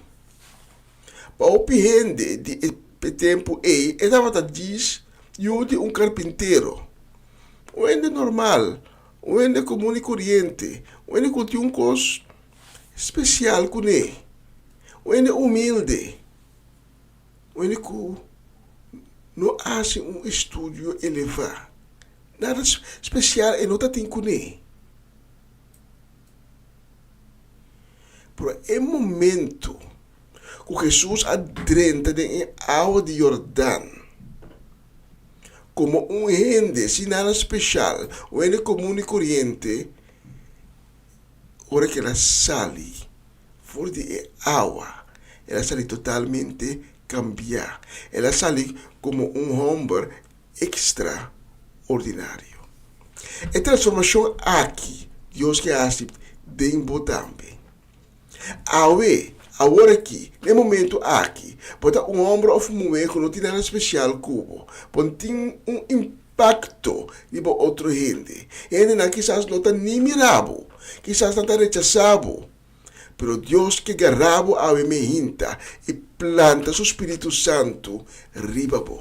Pa hopi hende di e tempu ei, e tabata djis yu di un karpintero, un hende normal, un hende komun i koriente, un hende ku tin un kos spesial kuné, un hende humilde, un hende ku no hasi un estudio elevá. Nada spesial e no ta tin kuné. Pero e momento ku Hesus a drenta den e awa di Yordan, komo un hende sin nada spesial, un hende komun i koriente, ora ku el a sali for di e awa, el a sali totalmente kambiá. El a sali komo un hòmber ekstraordinario. E transformashon aki Dios ke hasi den bo tambe. Awe, awor aki, na e momentu aki, bo ta un hòmber òf un muhé ku no tin nada spesial ku bo. Bo no tin un impakto riba otro hende. Hendenan kisas no ta ni mira bo, kisas nan ta rechasá bo. Pero Dios ke gara bo awe mehinta i planta su spiritu santu riba bo.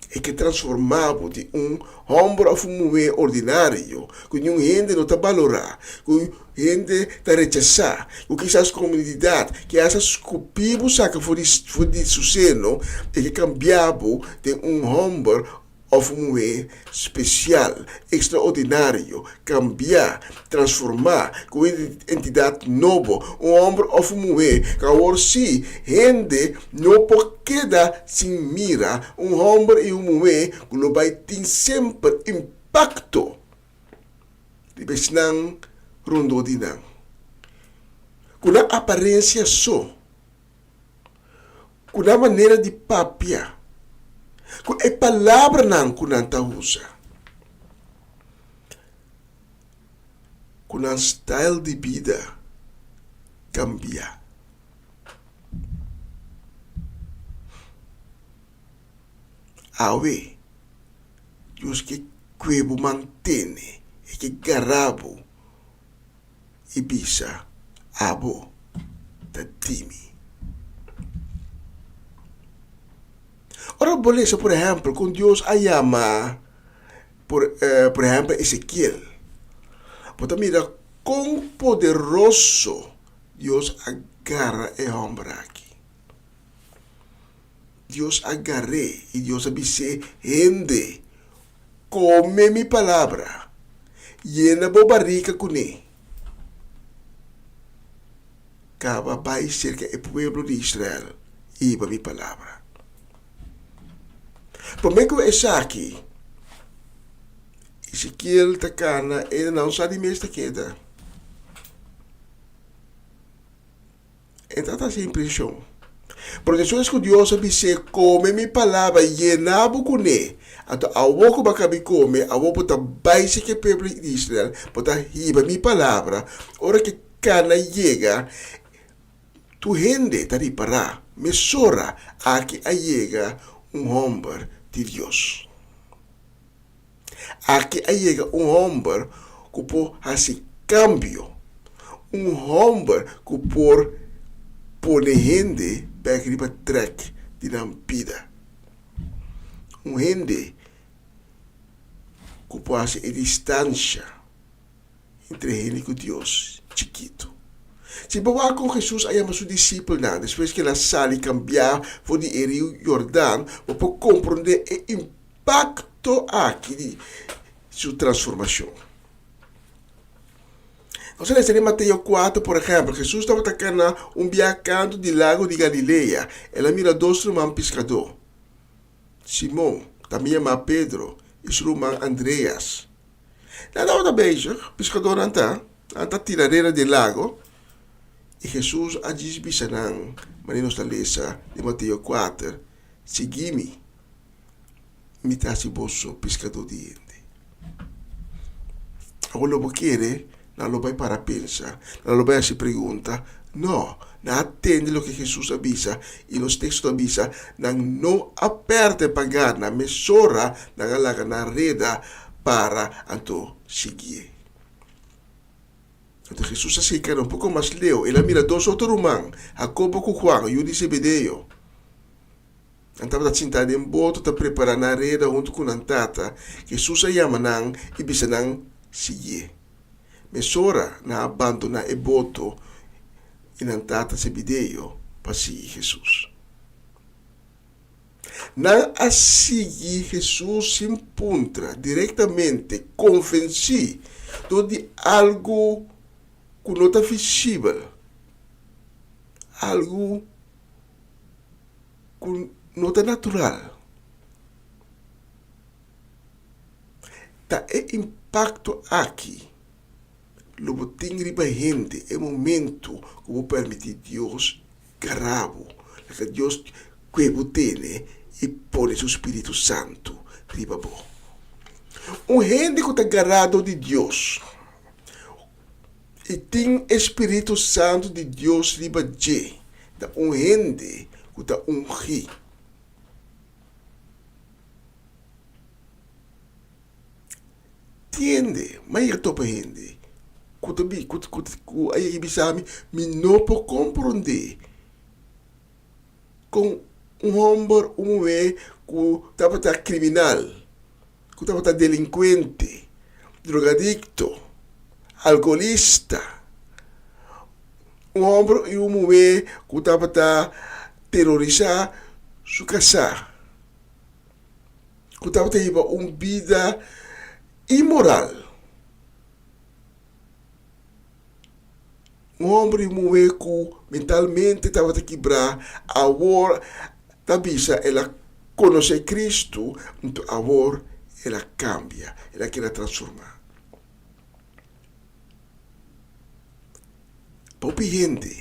E ke transformá bo di un hòmber òf un muhé ordinario ku niun hende no ta balorá, ku hende ta rechasá, ku kisas komunidat ke hasta skupí bo saka for di for di su seno, e ke kambia bo den un hòmber òf un muhé spesial, ekstraordinario, kambiá, transformá, ku un identidat nobo, un hòmber òf un muhé ku awor sí hende no por keda sin mira, un hòmber i un muhé ku lo bai tin semper impakto riba esnan rondó di nan. Ku nan aparensia so. Ku nan manera di papia, ku e palabranan ku nan ta usa, ku nan style di bida kambia. Awe, Dios ke kue bo mantene, e ke gara bo. i bisa, Abo ta di mi. Ora bo lesa, por ehèmpel, kon Dios a yama, por por ehèmpel, Ezekiel, bo ta mira kon poderoso Dios a gara e hòmber aki. Dios a gar'é i Dios a bis'é, Hende, kome mi palabra, yena bo barika kuné. Kaba bai serka e pueblo di Israel i hiba mi palabra. Promé ku esaki, Ezekiel ta kana e nan sa di mes ta keda. E ta ta sin preshon. Pero despues ku Dios a bis'é, Kome mi palabra, yena bo kuné, anto awor ku bo a kabi kome, awor bo ta bai seki e pueblo di Israel, bo ta hiba mi palabra. Ora ku e kana yega, tur hende ta ripará, mesora aki a yega un hòmber di Dios. Aki a yega un hòmber ku por hasi kambio, un hòmber ku por pone hende bèk riba trèk di nan bida, un hende ku por hasi e distansha entre hende ku Dios chikitu. Si bo wak kon Hesus a yama su disipelnan despues ku el a sali kambiá for di e riu Yordan, bo por komprondé e impakto aki di su transformashon. Nos a lesa den Mateo kuater, por ehèmpel, Hesus tabata kana un bia kantu di lago di Galilea, el a mira dos ruman piskadó, Simon, tambe yamá Pedro, i su ruman Andreas. Nan tabata bezig, piskadónan ta, nan ta tira reda den lago. I Hesus a djis bisa nan, manera nos ta lesa den Mateo kuater, Sigui mi, mi ta hasi boso piskadó di hende. Awor lo bo kere nan lo bai para pensa, nan lo bai hasi pregunta? No, nan a tende loke Hesus a bisa i nos teksto ta bisa, nan no a pèrdè pa gana, mesora nan a laga nan reda para anto siguié. Anto Hesus a sigui kana un poko mas leu, el a mira dos otro ruman, Hakobo ku Huan, yu di Zebedeo. Nan tabata sintá den boto ta prepará nan reda huntu ku nan tata. Hesus a yama nan i bisa nan siguié. Mesora nan a bandoná e boto i nan tata Zebedeo pa sigui Hesus. Nan a sigui Hesus sin puntra, direktamente konvensí dor di algu ku no ta visibel, algu ku no ta natural. Ta e impakto aki lo bo tin riba hende e momento ku bo permití Dios gara bo. Laga Dios kue bo tene i pone su spiritu santu riba bo. Un hende ku ta gará dor di Dios i tin e spiritu santu di Dios riba dje ta un hende ku ta ungí. Tiende, m'a yega topa hende ku ta bi ku ku ku a yega bisa mi, mi no por komprondé kon un hòmber, un muhé ku tabata kriminal, ku tabata delinkuente, drogadikto, alkoholista, un hòmber i un muhé ku tabata terorisá su kasá. ku tabata hiba un bida inmoral. Un homber i muhé ku mentalmente tabata kibrá, awor ta bisa el a konosé Kristu, anto awor el a kambia, el a keda transformá. Pa hopi hende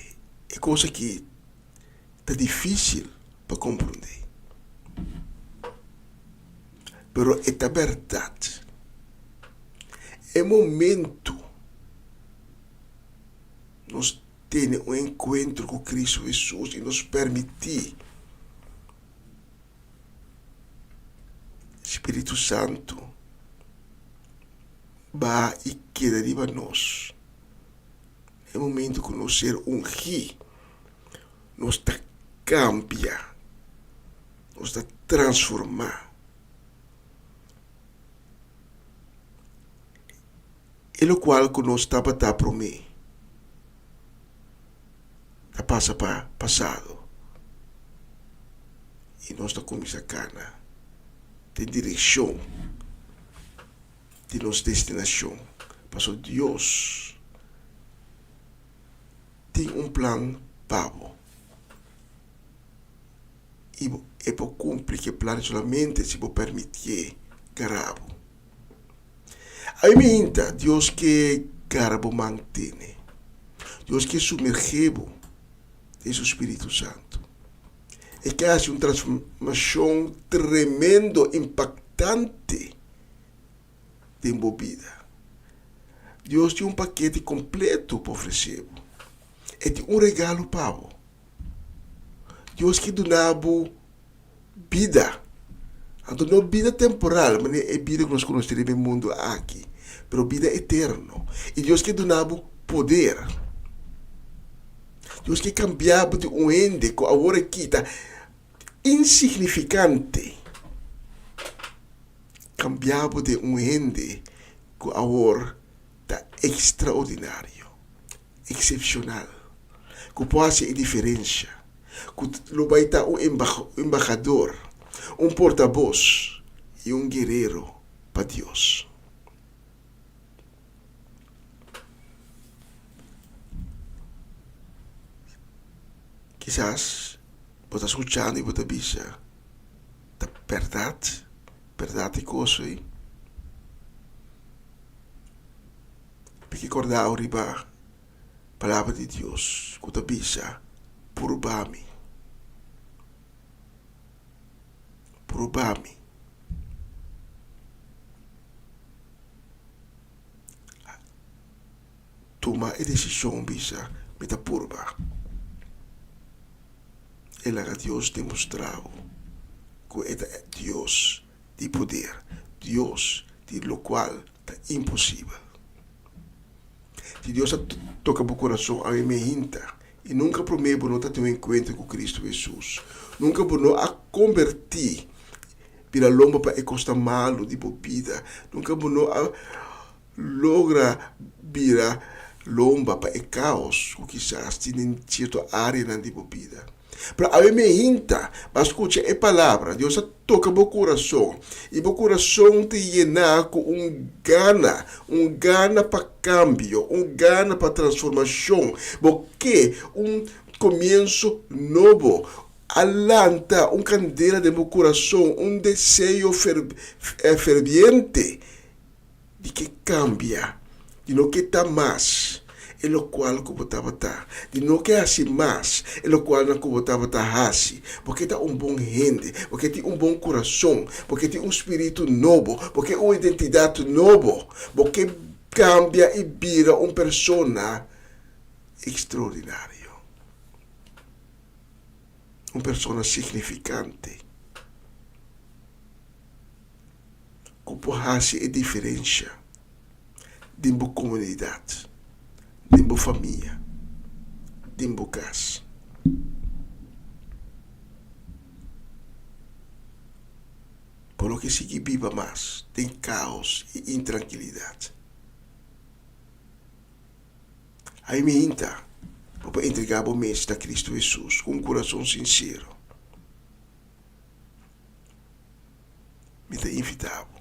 e kos aki ta difísil pa komprondé. Pero e ta bèrdat. E momentu nos tene un enkuentro ku Kristu Hesus i nos permití Spiritu Santu baha i keda riba nos, e momentu ku nos ser ungí, nos ta kambia, nos ta transformá. E lokual ku nos tabata promé ta pasa pa pasado i nos ta kuminsá kana den direkshon di nos destinashon, pasobra Dios tin un plan pa bo i bo e por kumpli ku e plan solamente si bo permitié gara bo. Ai mi hinta, Dios ke gara bo man tene. Dios ke sumergé bo den su Spiritu Santu. E ke hasi un transformashon tremendo, impaktante den bo bida. Dios tin un pakete kompleto pa ofresé bo. E tin un regalo pa bo. Dios ke duna bo bida. Anto no bida temporal, manera e bida ku nos konosé riba e mundu aki, pero bida eterno. I Dios ke duna bo poder. Dios ke kambia bo di un hende ku awor aki ta insignifikante, kambia bo den un hende ku awor ta ekstraordinario, eksepshonal, ku por hasi e diferensha, ku lo bai ta un embahador, un portabos i un guerero pa Dios. Kisas bo ta skuchando i bo ta bisa, Ta bèrdat? Bèrdat e kos ei? Mi ke kòrda riba. Palabra di Dios ku ta bisa, Purba mi. Purba mi. Tuma e desishon bisa, Mi ta purba. E laga Dios demostrá bo ku e ta Dios di poder, Dios di lokual ta imposibel. Si Dios a toka bo kurason awe mehinta i nunka promé bo no ta tin un enkuentro ku Kristu Hesus, nunka bo no a kombertí, bira lomba pa e kosnan malu di bo bida, nunka bo no a logra bira lomba pa e kaos ku kisas tin den sierto áreanan di bo bida. Pero awe mehinta bo a skucha e palabra, Dios a toka bo kurason, i bo kurason ta yená ku un gana, un gana pa kambio, un gana pa transformashon. Bo ke un komienso nobo. A lanta un kandela den bo kurason, un deseo ferviente. Di ke kambia, di no ke ta mas e lokual ku bo tabata, di no ke hasi mas e lokualnan ku bo tabata hasi. Bo ke ta un bon hende, bo ke tin un bon kurason, bo ke tin un spiritu nobo, bo ke un identidat nobo, bo ke kambia i bira un persona ekstraordinario, un persona signifikante. Ku por hasi e diferensha den bo komunidat, den bo famia, den bo kas. Bo no ke sigui biba mas den kaos i intrankilidat. Ai mi hinta, bo por entregá bo mes na Kristu Hesus ku un kurason sinsero. Mi ta invitá bo.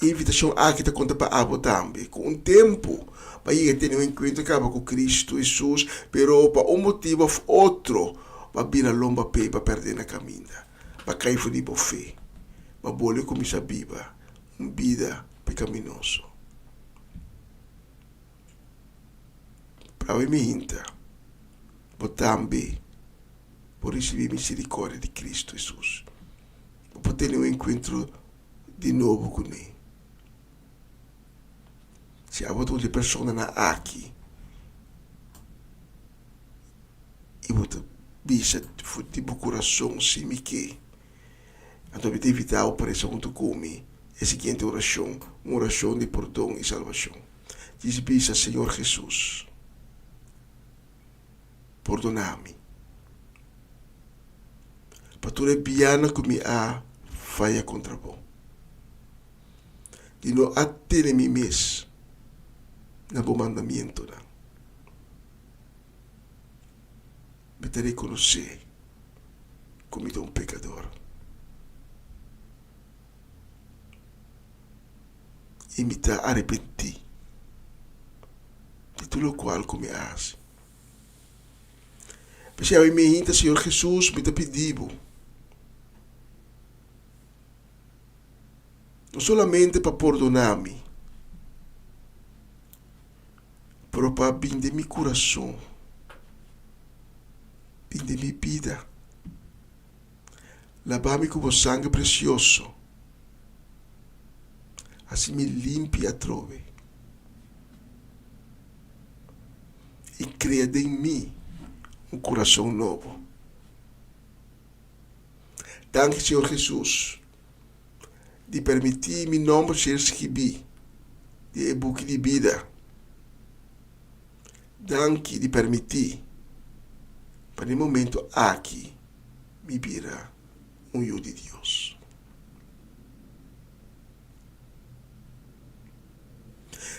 E invitashon aki ta konta pa abo tambe. Ku un tempu bo a yega tene un enkuentro kaba ku Kristu Hesus, pero pa un motibu òf otro bo a bira lomba p'e i bo a pèrdè na kaminda. Bo a kai for di bo fe. Bo a bolbe kuminsá biba un bida pekaminoso. Prab'e mi hinta, bo tambe por risibí misericordia di Cristo Hesus. Bo por tene un encuentro di nobo cuné. Si abo ta un di e personanan aki i bo ta bisa for di bo curason, Si mi ke, anto mi ta invitá bo pa resa huntu cu mi e siguiente oracion, un oracion di pordon i salbacion. Djis bisa, Señor Hesus. Pordoná mi pa tur e bianan ku mi a faya kontra bo, di no a tene mi mes na bo mandamientonan. Mi ta rekonosé ku mi ta un pekador i mi ta arepentí di tur lokual ku mi a hasi. P'esei awe mi hinta, Señor Hesus, mi ta pidi bo, no solamente pa pordona mi, pero pa bin den mi kurason, bin den mi bida, laba mi ku bo sangre presioso, hasi mi limpi atrobe. I krea den mi un kurason nobo. Danki Señor Hesus di permití mi nomber ser skibí den e buki di bida. Danki di permití pa den momento aki mi bira un yu di Dios.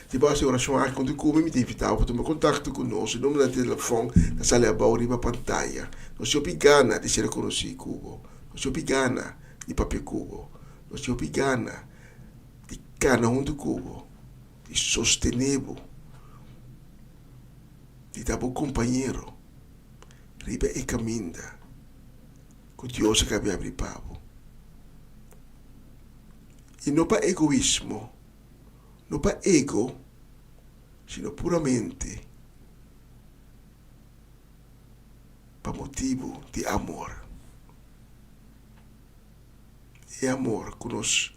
Si bo hasi orashon aki konta ku mi, mi ta invitá bo pa tuma kontakto ku nos. E numero di telefòn ta sali abou riba pantaya. Nos tin hopi gana di ser konosí ku bo. Nos tin hopi gana di papia ku bo. Nos tin hopi gana di kana huntu ku bo, di sostené bo, di ta bo kompañero riba e kaminda ku Dios a kabia abri pa bo. I no pa egoismo, no pa ego, sino puramente. Pa motibu di amor. E amor ku nos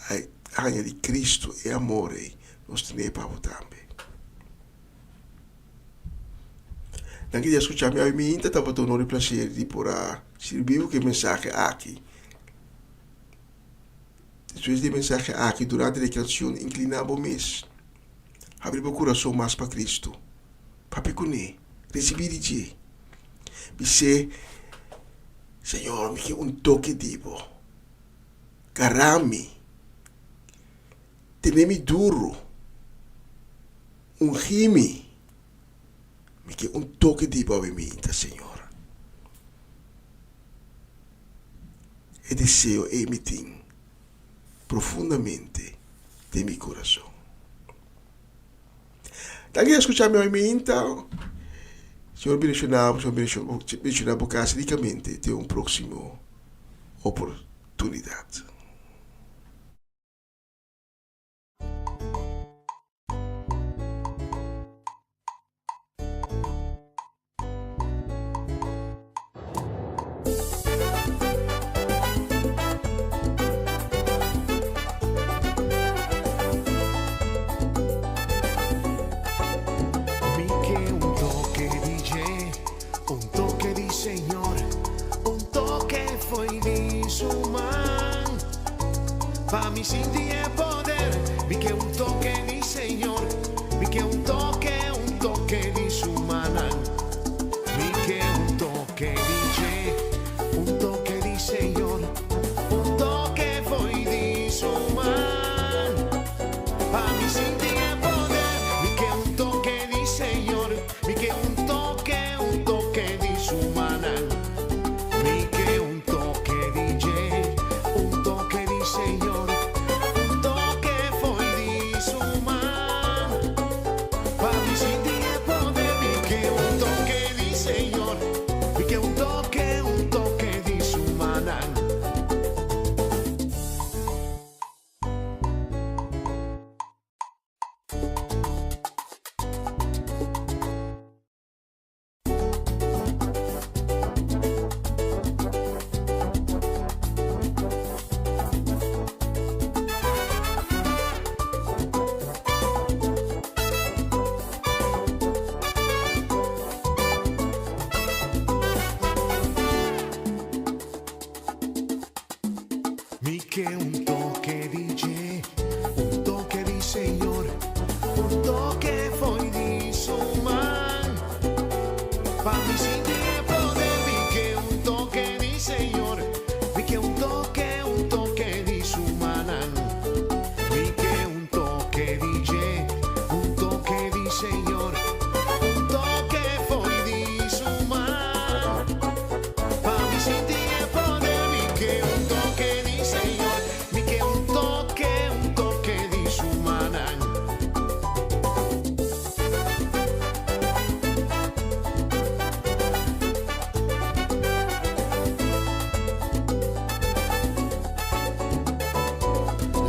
a haña di Kristu, e amor ei nos tene pa bo tambe. Danki di a skucha mi awe. Mi inta tabata honor i plaser di por a sirbi bo ku e mensahe aki. Despues di e mensahe aki, durante di e kanshon, inkliná bo mes. Habri bo kurason mas pa Kristu. Papia kuné. Risibí di dje. Bis'é, Señor, mi ke un toke di bo. Gara mi. Tene mi duru. Ungí mi. Mi ke un toke di bo awe minta, Señor. E deseo ei mi tin profundamente den mi kurason. Danki di a skucha mi awe minta. Señor bendiciona bo, Señor bendiciona bo kas rikamente te un proximo oportunidad. Mi ke un toke di dje, un toke di Señor, un toke fo'i di su man. Pa mi sinti e poder, mi ke un toke di Señor, mi ke un toke, un toke di su mannan. Mi ke un toke di dje, un toke di Señor, un toke fo'i di su man. Pa mi sinti e poder, mi ke un toke di Señor, mi ke un toke, un toke di su mannan. Mi ke un toke di dje, un toke di Señor, un toke fo'i di su man. Pa mi sinti e poder, mi ke un toke di Señor, mi ke un toke, un toke di su mannan. Mi ke un toke di dje, un toke di Señor, un toke fo'i di su man. Pa mi sinti e poder, mi ke un toke di Señor, mi ke un toke, un toke di su mannan. Mi ke un toke di dje, un toke di Señor, un toke fo'i di su man. Pa mi sinti e poder, mi ke un toke di Señor, mi ke un toke, un toke di su mannan.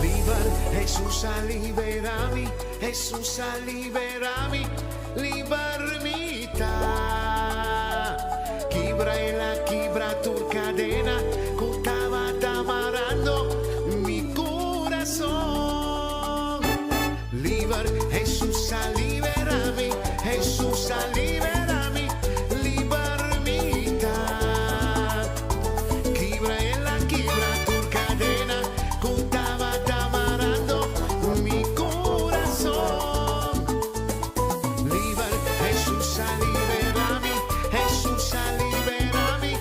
Liber, Hesus a libera mi, Hesus a libera mi, liber mi ta. Kibra el a kibra tur kadena ku tabata marando mi kurason. Liber, Hesus a libera mi, Hesus a libera mi, liber mi ta. Kibra el a kibra tur kadena ku tabata marando mi kurason. Liber, Hesus a libera mi, Hesus a libera mi,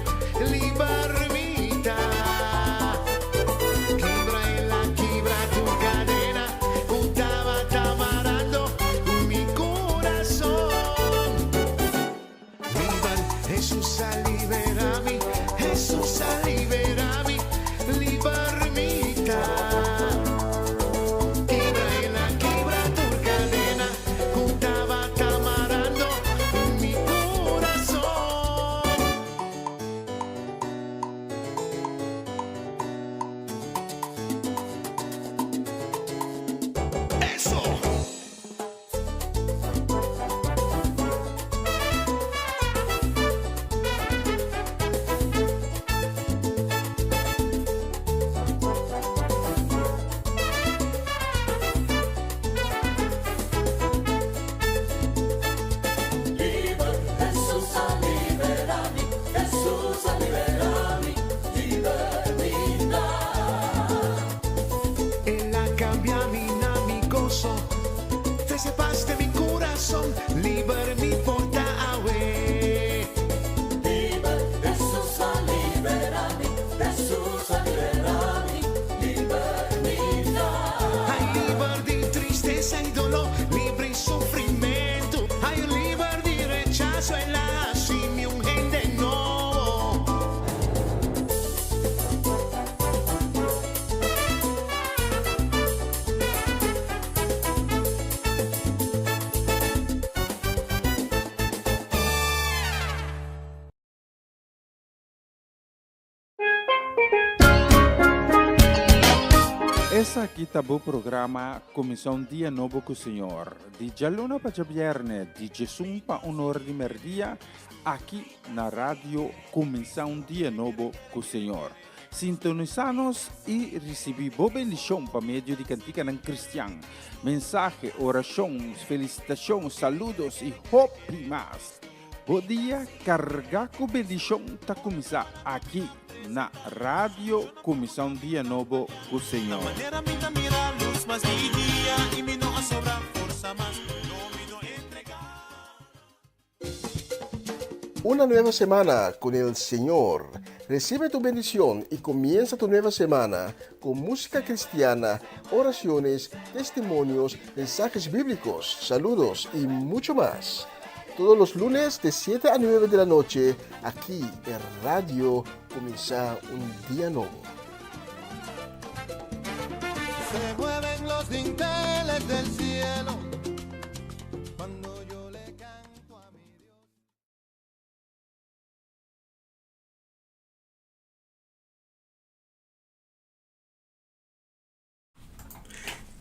liber mi ta. Kibra el a kibra tur kadena ku tabata marando mi. trese pas den mi kurason, liber mi por ta awe. Liber, Hesus a libera mi, Hesus a libera mi, liber mi ta. Ai liber di tristesa i doló, liber di sufrimentu, ai liber di rechaso, el a hasi mi un hende nobo. Esaki ta bo programa Kuminsá un Dia Nobo ku Señor, di djaluna pa djabièrnè di djesun pa un or di mèrdia, aki na Radio Kuminsá un Dia Nobo ku Señor. Sintonisá nos i risibí bo bendishon pa medio di kantikanan kristian, mensahe, orashon, felisitashon, saludos i hopi mas. Bo dia kargá ku bendishon ta kuminsá aki na Radio Kuminsá un Dia Nobo ku Señor. Manera mi ta mira lus mas di dia i mi no a sobra forsa mas, no mi no entregá. Una nueva semana con el Señor. Recibe tu bendición y comienza tu nueva semana con música cristiana, oraciones, testimonios, mensajes bíblicos, saludos y mucho más. Todos los lunes de 7 a 9 de la noche, aquí en Radio Comienza un Día Nuevo. Se mueven los dinteles del cielo cuando yo le canto a mi Dios.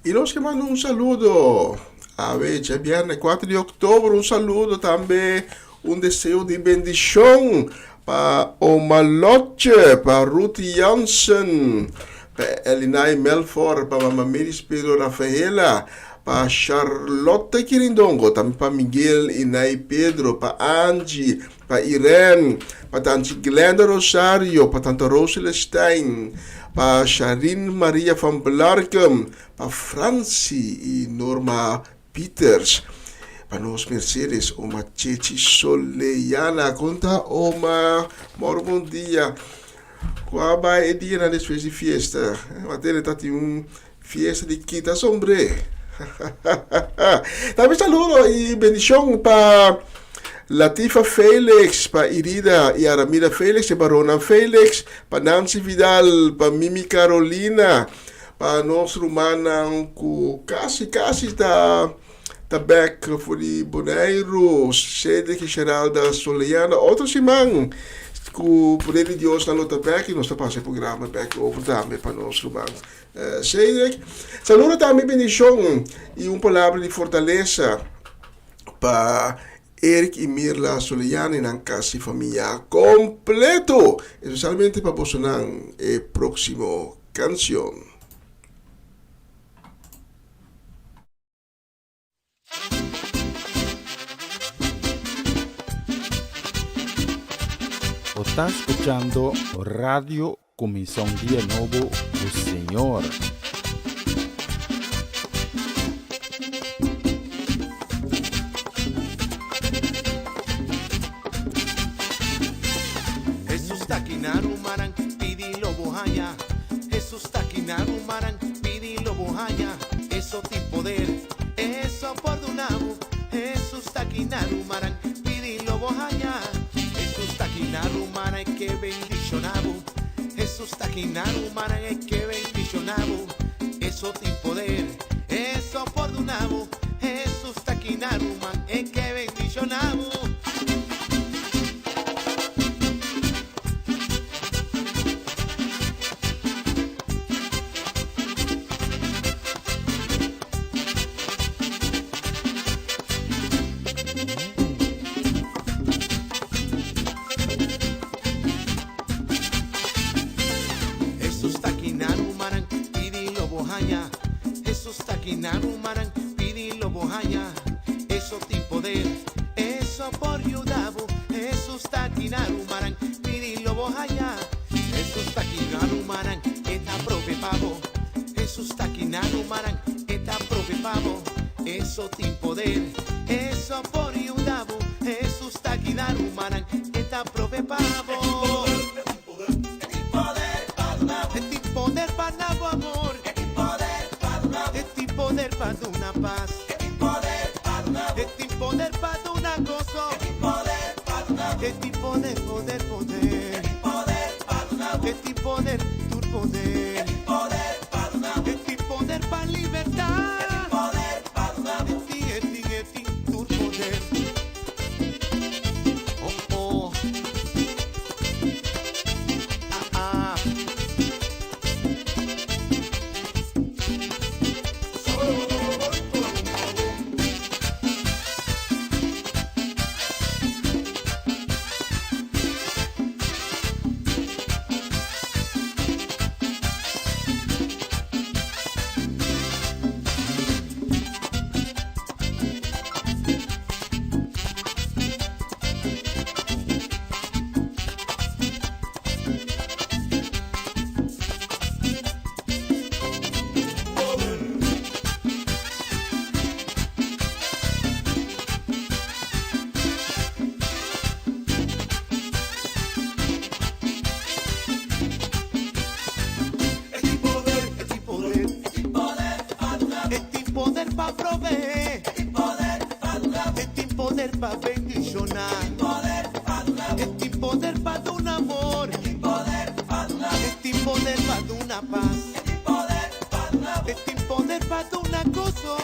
I nos ke manda un saludo. Awe djabièrnè kuater di òktober un saludo tambe un deseo di bendishon pa Oma Lotje, pa Ruth Jansen, pa Elinay Melfor, pa Mama Miris Pedro Rafaela, pa Charlotte Kirindongo, tambe pa Miguel i Nay Pedro, pa Angie, pa Irene, pa Tanchi Glenda Rosario, pa Tanta Rose Celestijn, pa Sharin Maria van Blarkum, pa Franci i Norma Pieters, pa nos Mercedes, Oma Chechi Soleyana, kon ta Oma? Moro bon dia. Kua bai e dianan despues di fiesta? Matene ta tin un fiesta di kita sombré. Tambe saludo i bendishon pa Latifa Felix, pa Irida i Aramida Felix, e baronnan Felix, pa Nancy Vidal, pa Mimi Carolina, pa nos rumannan ku kasi kasi ta ta bek for di Boneiru, Cedric i Geralda Soleana. Otro siman ku poder di Dios nan lo ta bek i nos ta pasa e programa bek over tambe pa nos ruman Cedric. Saludo tambe bendishon i un palabra di fortalesa pa Eric i Mirla Soleana i nan kas i famia kompleto, espesialmente pa bosonan e próksimo kanshon. Bo ta skuchando Radio Kuminsá un Dia Nobo ku Señor. Hesus ta aki na rumannan, pidi lo bo haña. Hesus ta aki na rumannan, pidi lo bo haña. Eso tin poder, eso por duna bo. Hesus ta aki na rumannan, pidi lo bo haña. Hesus ta aki na rumannan, e ke bendiciona bo. Hesus ta aki na rumannan, e ke bendiciona bo. Eso tin poder, eso por duna bo. Hesus ta aki na ruman, e ke bendiciona bo. Hesus ta aki na rumannan, pidi lo bo haña. Hesus ta aki na rumannan, pidi lo bo haña. Eso tin poder, eso por yuda bo. Hesus ta aki na rumannan, pidi lo bo haña. Hesus ta aki na rumannan, e ta prove pa bo. Hesus ta aki na rumannan, e ta prove pa bo. Eso tin poder, eso por yuda bo. Hesus ta guida rumannan, e ta provee pa bo. E tin poder pa duna bo amor. E tin poder pa duna pas. E tin poder pa duna goso. E tin poder, poder, poder. E tin poder, tur poder. E tin poder pa libertá. E tin, e tin, e tin tur poder. Oh, oh. Ah, ah. E tin poder, e tin poder, e tin poder pa provee. E tin poder pa bendishoná. E tin poder pa duna amor. E tin poder pa duna pas. E tin poder pa duna goso.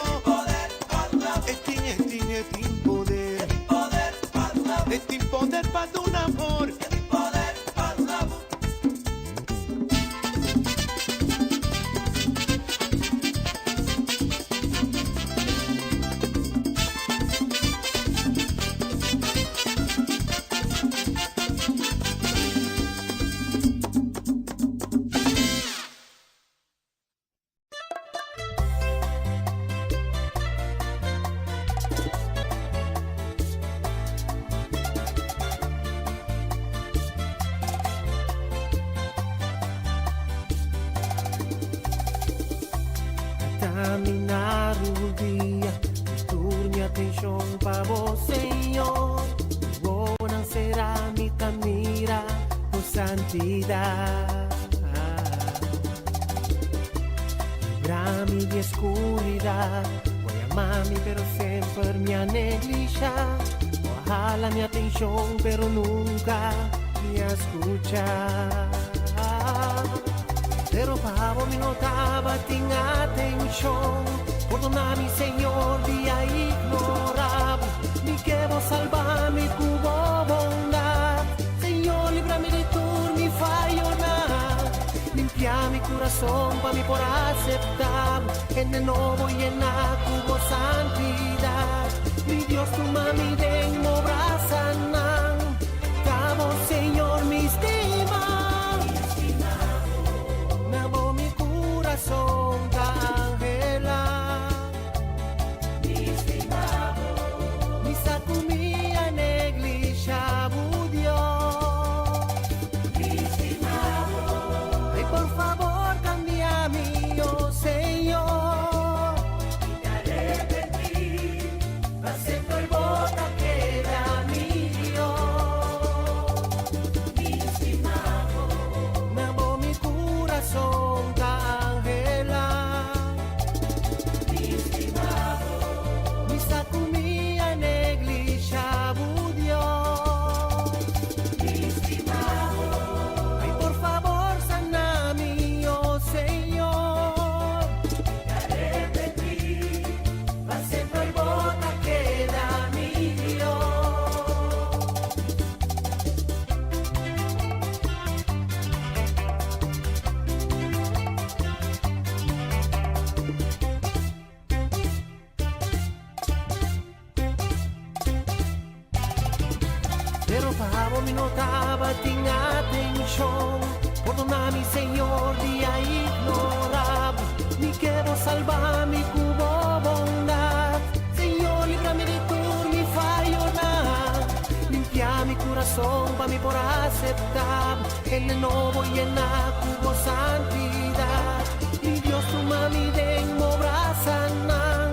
E tin, e tin, e tin poder. E tin poder pa duna amor. Caminar un dia, tur mi atencion pa bo, Señor. Bo será mi camira por santidad. Librami di oscuridad, bo a yama mi, pero semper mi a neglisha. Bo a hala mi atencion, pero nunca mi a scucha. Pero pa bo mi no tabatin atencion. Pordona mi, Señor, di a ignora. Mi ke bo salba mi cu bo bondad. Señor, libra mi di tur mi fayonan. Limpia mi curason pa mi por acepta. Hende nobo yena cu bo santidad. Mi Dios, tuma mi den bo brasanan. Ta bo, Señor, mi stima. Na bo mi curason ta anhela. Mi sa cu mi a neglisha bo, Dios. Ay, por fabor, cambia mi, oh Señor. Pa semper bo ta keda mi Dios. Na bo mi curason ta anhela. Mi sa cu mi a neglisha bo, Dios. Ay, por fabor, sana mi, oh Señor. Pa semper bo ta keda mi Dios. Pero pa bo mi no tabatin atencion. Pordona mi, Señor, di a ignora. Mi ke bo salba mi cu bo bondad. Señor, libra mi di tur mi fayonan. Limpia mi curason pa mi por acepta. Hende nobo yena cu bo santidad. Mi Dios, tuma mi den bo brasanan.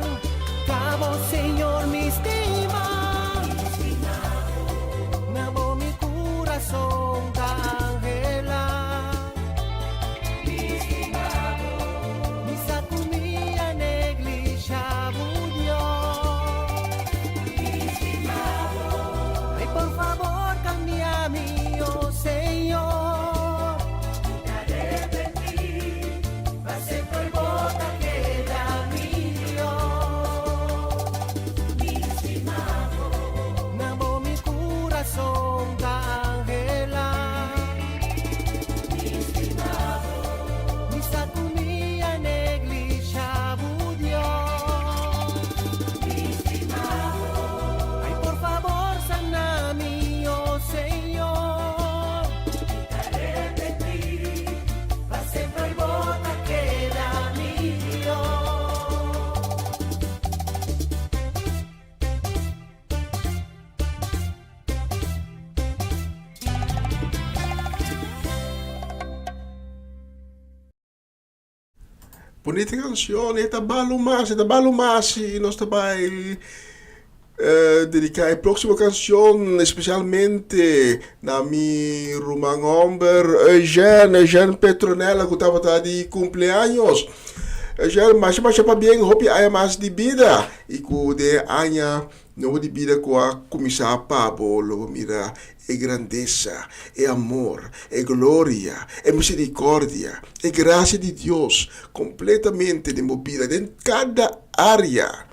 Bunita canción, e ta balo mas, e ta balo mas y nos ta bay dedica e próximo canción especialmente na mi ruman homber Eugène, Eugène Petronella cu tabata di cumpleaños. Eugène, masha masha pabien, hopi aña mas di bida y cu den aña Nobo di bida ku a kuminsá pa bo lo bo mira e grandesa, e amor, e gloria, e miserikòrdia, e grasia di Dios kompletamente den bo bida, den kada área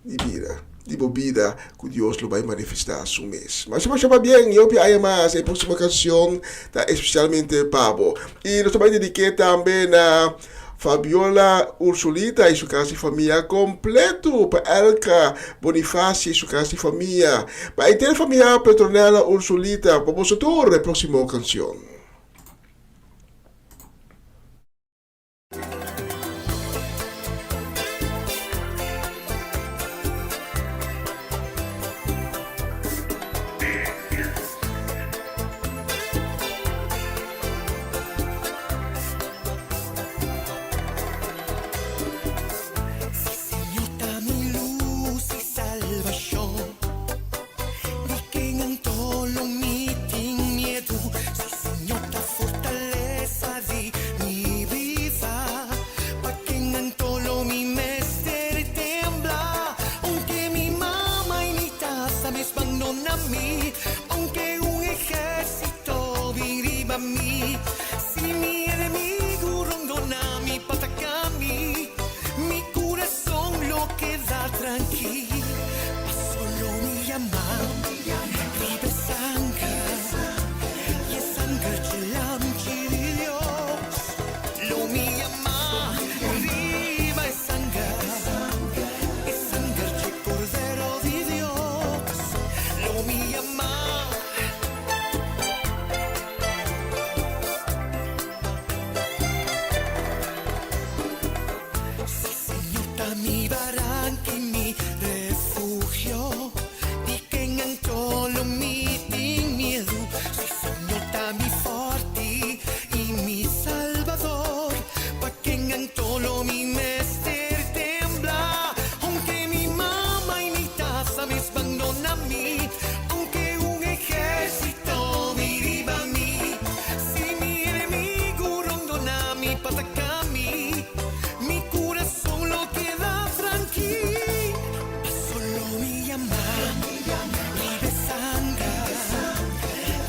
di bida di bo bida ku Dios lo bai manifestá su mes. Masha masha pabien i hopi aña mas e próksimo kanshon ta espesialmente pa bo. I nos ta bai dedik'é tambe na Fabiola Ursulita y su casa y famia completo, pa Elka Bonifacia y su casa y famia, pa henter famia Petronella Ursulita, pa boso tur e proximo cancion. Si Señor ta mi lus i salbashon, di ken anto lo mi tin miedu? Si Señor ta fortalesa di mi bida, pa ken anto lo mi mester tembla? Ounke mi mama i mi tata mes bandona mi, ounke un ehérsito bin riba mi, Si mi enemigu rondona mi pa ataca mi, mi curason lo keda trankil. Paso lo mi yama riba e sanger, y e sanger dje Lamchi di Dios. Lo mi yama riba e sanger, e sanger dje Cordero di Dios. Lo mi yama. Si Señor ta mi baranca y mi refugio, di ken anto lo mi tin miedu? Si Señor ta mi forti y mi salbador, pa ken anto lo mi mester tembla? Aunke mi mama y mi tata mes bandona mi, Aunke un ehérsito mi riba mi, si mi enemigu rondona mi pa ataca mi, mi curason lo keda trankil. Paso lo mi yama riba e sanger,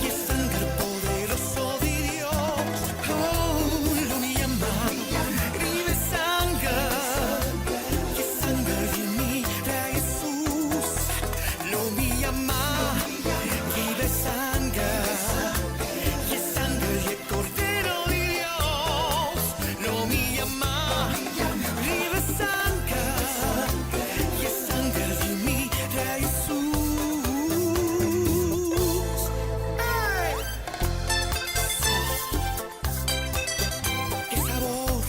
y e sanger poderoso di Dios. Oh, lo mi yama riba e sanger, y e sanger di mi Rey Jesús. Lo mi yama riba e sanger, y e sanger di e Cordero di Dios. Lo mi yama riba e sanger, y e sanger di mi Rey Jesús. Ey! Ke sabor!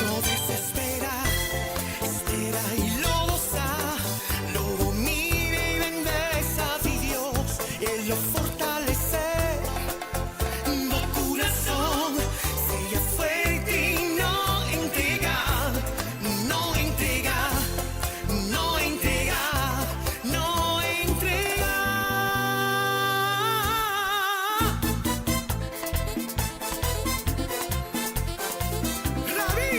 No desespera, espera y lo goza. Lo mire y bendeza di Dios, Él lo fortalece. Bo corazón sea fuerte y no entrega, no entrega, no entrega, no entrega. Rabi!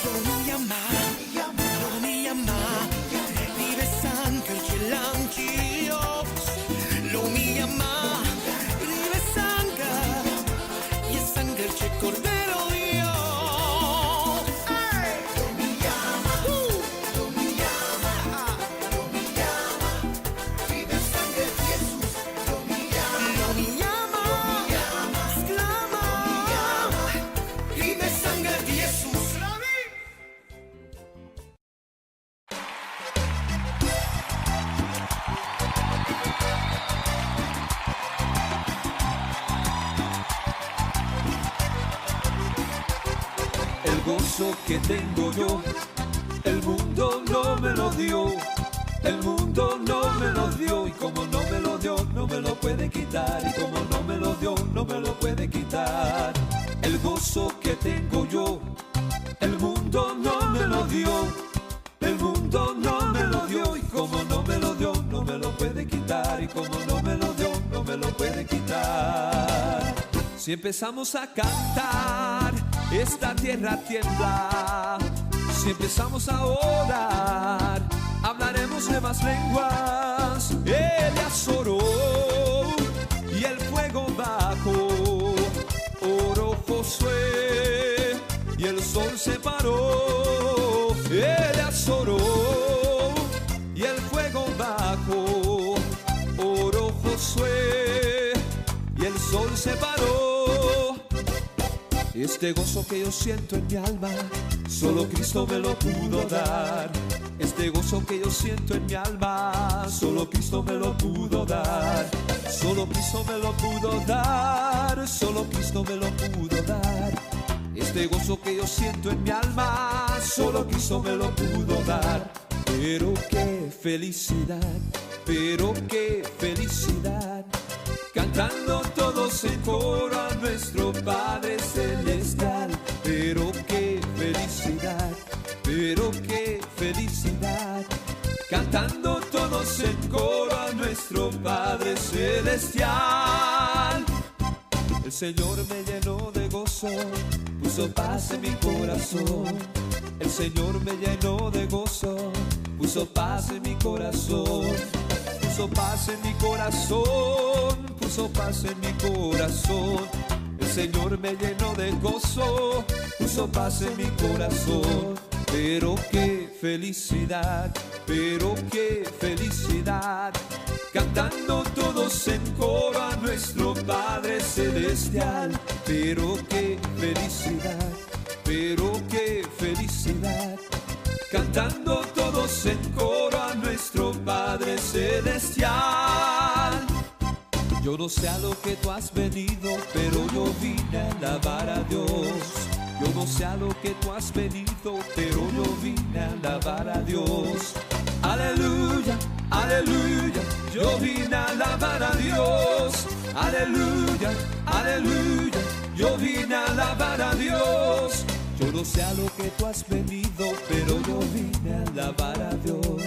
Lo mi yama, lo mi yama, riba e sanger dje Lamchi Dios. Lo mi yama, riba e sanger, y e sanger dje Cordero Dios. Ey! Lo mi yama, lo mi yama, lo mi yama, riba e sanger di Jesus. Lo mi yama, lo mi yama, exclama, riba e sanger di Jesus. gozo que tengo yo, el mundo no me lo dio. El mundo no me lo dio y como no me lo dio, no me lo puede quitar. Y como no me lo dio, no me lo puede quitar. El gozo que tengo yo, el mundo no me lo dio. El mundo no me lo dio y como no me lo dio, no me lo puede quitar. Y como no me lo dio, no me lo puede quitar. Si empezamos a cantar, esta tierra tiembla. Si empezamos a orar, hablaremos nuevas lenguas. Él oró y el fuego bajó. Oró Josué y el sol se paró. Él oró y el fuego bajó. Oró Josué y el sol se paró. Este gozo que yo siento en mi alma, solo Cristo me lo pudo dar. Este gozo que yo siento en mi alma, solo Cristo me lo pudo dar. Solo Cristo me lo pudo dar, solo Cristo me lo pudo dar. Este gozo que yo siento en mi alma, solo Cristo me lo pudo dar. Pero qué felicidad, pero qué felicidad. Cantando todos en coro a nuestro Padre Celestial. Pero qué felicidad, pero qué felicidad. Cantando todos en coro a nuestro Padre Celestial. El Señor me llenó de gozo, puso paz en mi corazón. El Señor me llenó de gozo, puso paz en mi corazón. Puso paz en mi corazón, puso paz en mi corazón. El Señor me llenó de gozo, puso paz en mi corazón. Pero qué felicidad, pero qué felicidad. Cantando todos en coro a nuestro Padre Celestial. Pero qué felicidad, pero qué felicidad. Cantando todos en coro a nuestro Padre Celestial. Yo no sé a lo que tú has venido, pero yo vine a alabar a Dios. Yo no sé a lo que tú has venido, pero yo vine a alabar a Dios. Aleluya, aleluya, yo vine a alabar a Dios. Aleluya, aleluya, yo vine a alabar a Dios. Yo no sé a lo que tú has venido, pero yo vine a alabar a Dios.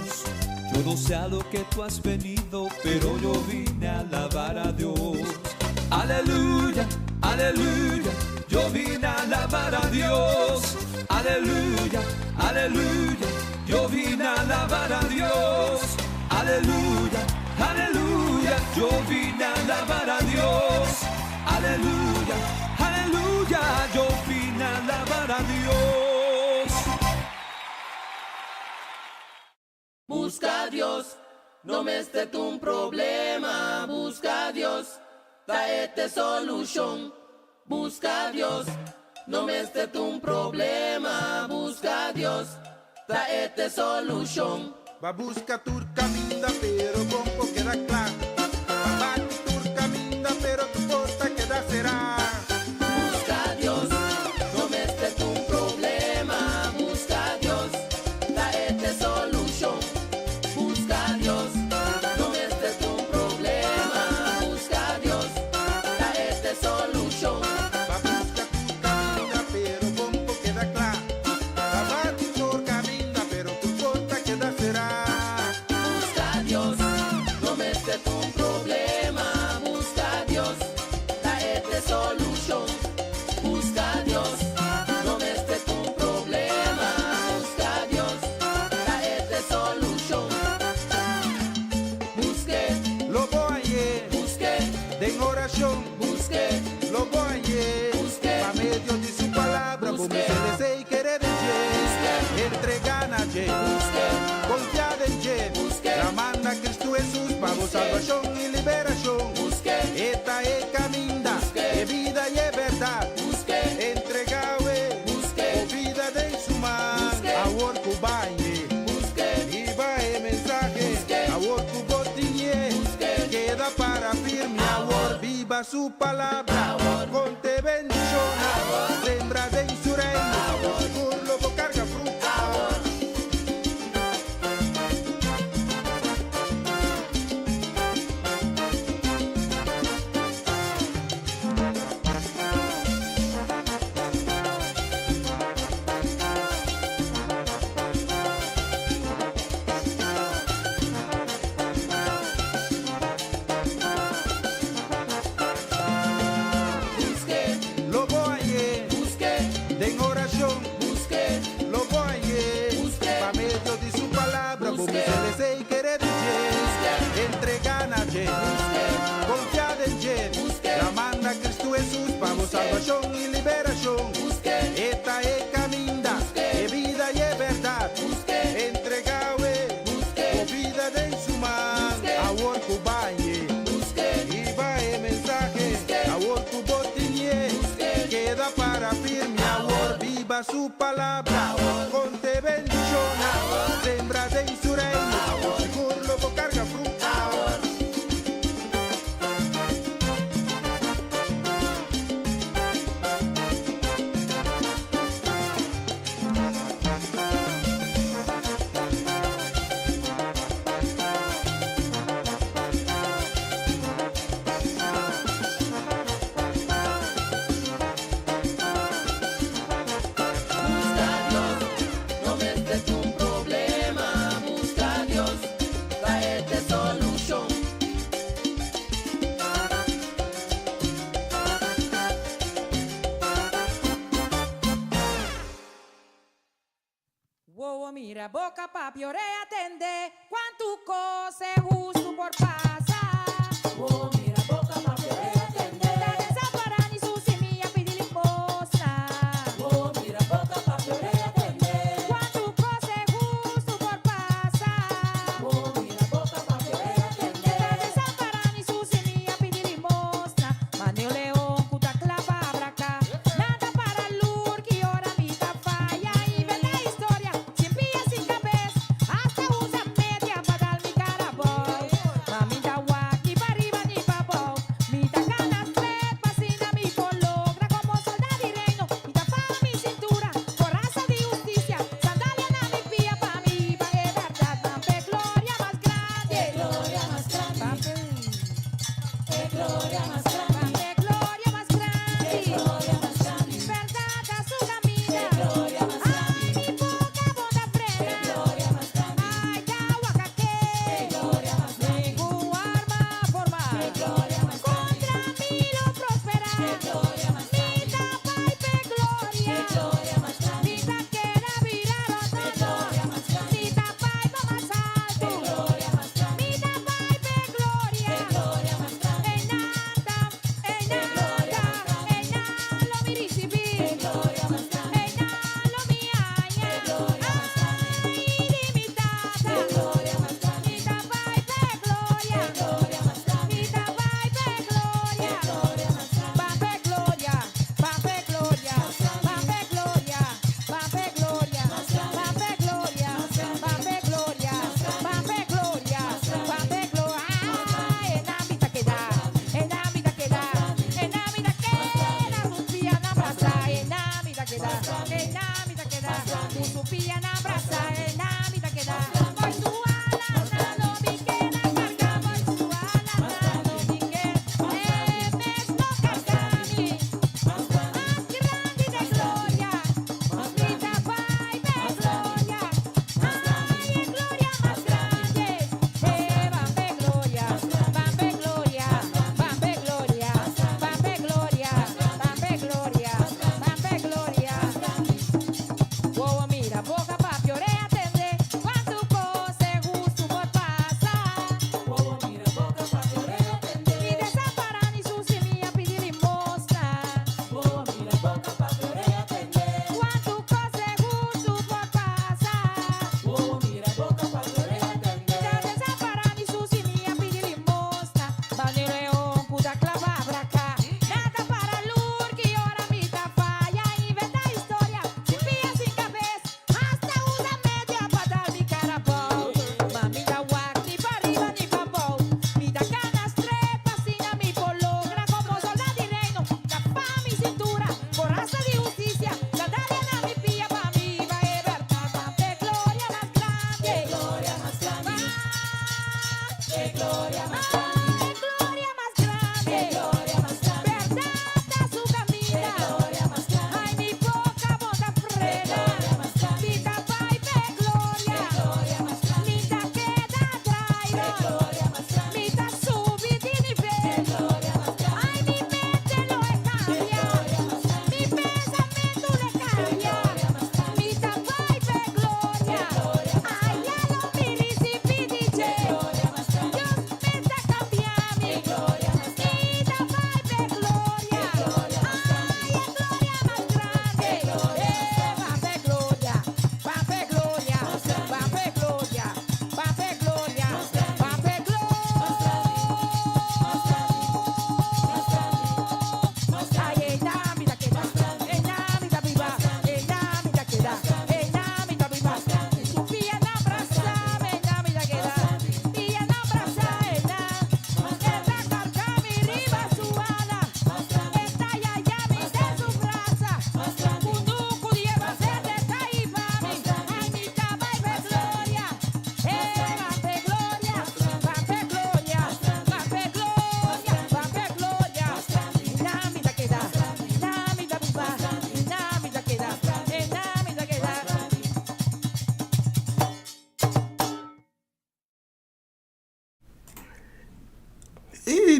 Yo no sé a lo que tú has venido, pero yo vine a alabar a Dios. Aleluya, aleluya, yo vine a alabar a Dios. Aleluya, aleluya, yo vine a alabar a Dios. Aleluya, aleluya, yo vine a alabar a Dios. Aleluya, aleluya, yo vine a alabar a Dios. Busca Dios, no mester ta un problema. Busca Dios, ta e solucion. Busca Dios, no mester ta un problema. Busca Dios, ta e solucion. Bo a busca tur caminda, pero bo n' por keda cla. Bati tur caminda, pero tur porta keda cera. Busca Dios, no mester ta un problema. Busca Dios, ta e solucion. Busca Dios, no mester ta un problema. Busca Dios, ta e solucion. Bo a busca tur caminda, pero bo n' por keda cla. Bati tur caminda, pero tur porta keda cera. Busca Dios, no mester ta un problema. Busca Dios, ta e solucion. Busca Dios, no mester ta un problema. Busca Dios, ta e solucion. Busca, Lo bo hañ'e, busca, den oracion. Busca, Lo bo hañ'e, Busca. Pa medio di su palabra, Busca. bo mester kere den dje. Entrega na dje, busca, confia den dje. Busca. Manda Cristo Jesus pa Busca. salvacion y liberacion. Busca, Esta e caminda, Busca. e bida y e berdad. Busca, Entrega, Busca. bida den su man. Busca. Awor cu bo a hañ'e, busca, Riba e mensahe. Busca. Awor cu bo tin'e, Busca. Keda para firme. Awor biba su palabra. Awor. Conte bendiciona. Sembra den su reino. Awor. Sigur. Bo mester lesa i kere di dje. Entregá na dje. Konfia den dje. La manda Kristu Hesus pa bo salbashon i liberashon. E ta e kaminda, e bida i e bèrdat. Entregá awe bo bida den su man. Awor ku bañ'e riba e mensahe. Awor ku bo tin'e, keda para firme. Awor biba su palabra, kon te bendishona. Sembra den su reino, awor sigur lo bo karga fruta. Busca Dios, no mester un problema. Busca Dios, ta e solucion. Wowo mira, boca papia, orea tende, cuanto cos hustu por pasa. Wowo mira, boca papia, orea tende. Ta desampará ni su simia pidi limosna. Wowo mira, boca papia, orea tende. Cuanto cos hustu por pasa. Wowo mira, boca papia, orea tende. Ta desampará ni su simia pidi limosna. Mane un leon cu ta cla pa abraca. Nada para lur ki ora mi ta faya. Inventá historia, sin pia, sin cabes. Hasta usa media pa dal mi cara abou. Ma mi n'ta wak ni pa riba ni pa.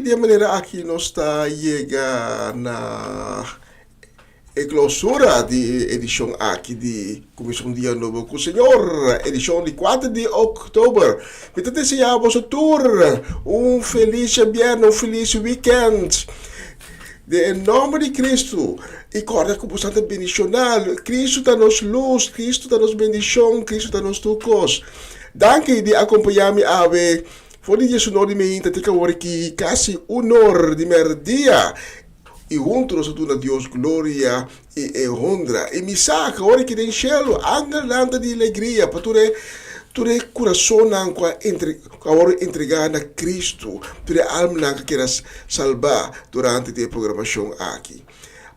di e manera aki nos ta yega na e klousura di e edishon aki di Kuminsá un Dia Nobo ku Señor, edishon di kuater di òktober. Mi ta deseá boso tur un felis djabièrnè, un felis wikènt. Den e nòmber di Kristu, i kòrda ku boso ta bendishoná. Kristu ta nos lus, Kristu ta nos bendishon, Kristu ta nos tur kos. Danki di akompañá mi awe for di diesunor di meinta te kawor aki kasi unor di mèrdia. I huntu nos ta duna Dios gloria i e honra. I mi sa ku ora ki den shelu angelnan ta di alegria pa tur e tur e kurasonnan ku a entre ku a wòrdu entregá na Kristu, tur e almanan ku a keda salbá durante di e programashon aki.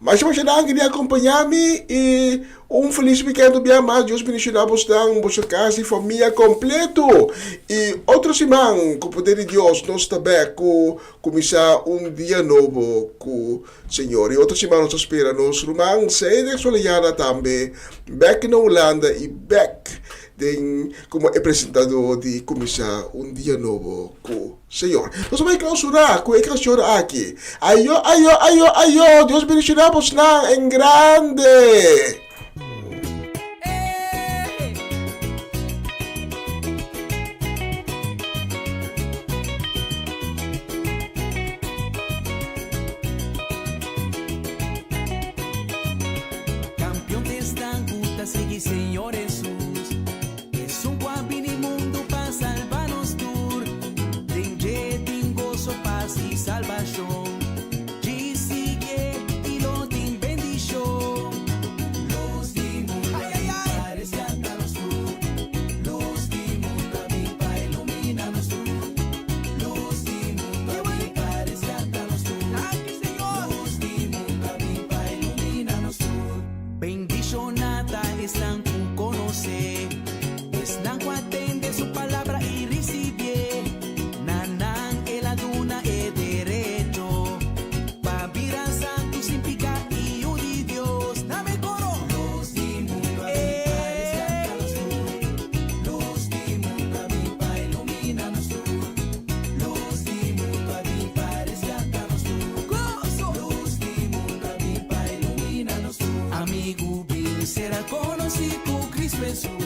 Masha masha danki di akompañá mi i un felis wikènt un bia mas. Dios bendishoná bosnan, boso kas i famia kompleto. I otro siman ku poder di Dios nos ta bèk ku Kuminsá un dia nobo ku Señor. I otro siman nos ta spera nos ruman Cedric Soleyana tambe bek na Hulanda i bek den komo e presentadó di Kuminsá un dia nobo ku Señor. Nos a bai klausurá ku e kanshon aki. Ayo, ayo, ayo, ayo! Dios bendishoná bosnan en grande! Campeon t'esnan cu ta sigui Señor Jesus, Esun cu a bini mundu pa salba nos tur. Den dje tin goso, pas y salbacion. Djis sigue y lo tin bendicion. Luz di mundo a bin pa rescata nos tur. Luz di mundo a bin pa ilumina nos tur. Luz di mundo a bin pa rescata nos tur. Luz di mundo a bin pa ilumina nos tur. Bendiciona ta esnan cu conoce, esnan cu atende su palabra y ricibié. Na nan el a duna e derecho pa bira santu sin piká i yu di Dios. Na mi koro! Lus di mundu a bin pa reskatá nos tur. Lus di mundu a bin pa iluminá nos tur. Lus di mundu a bin pa reskatá nos tur. Goso! Lus di mundu a bin pa iluminá nos tur. Amigu bin sera konosí ku Kristu Hesus.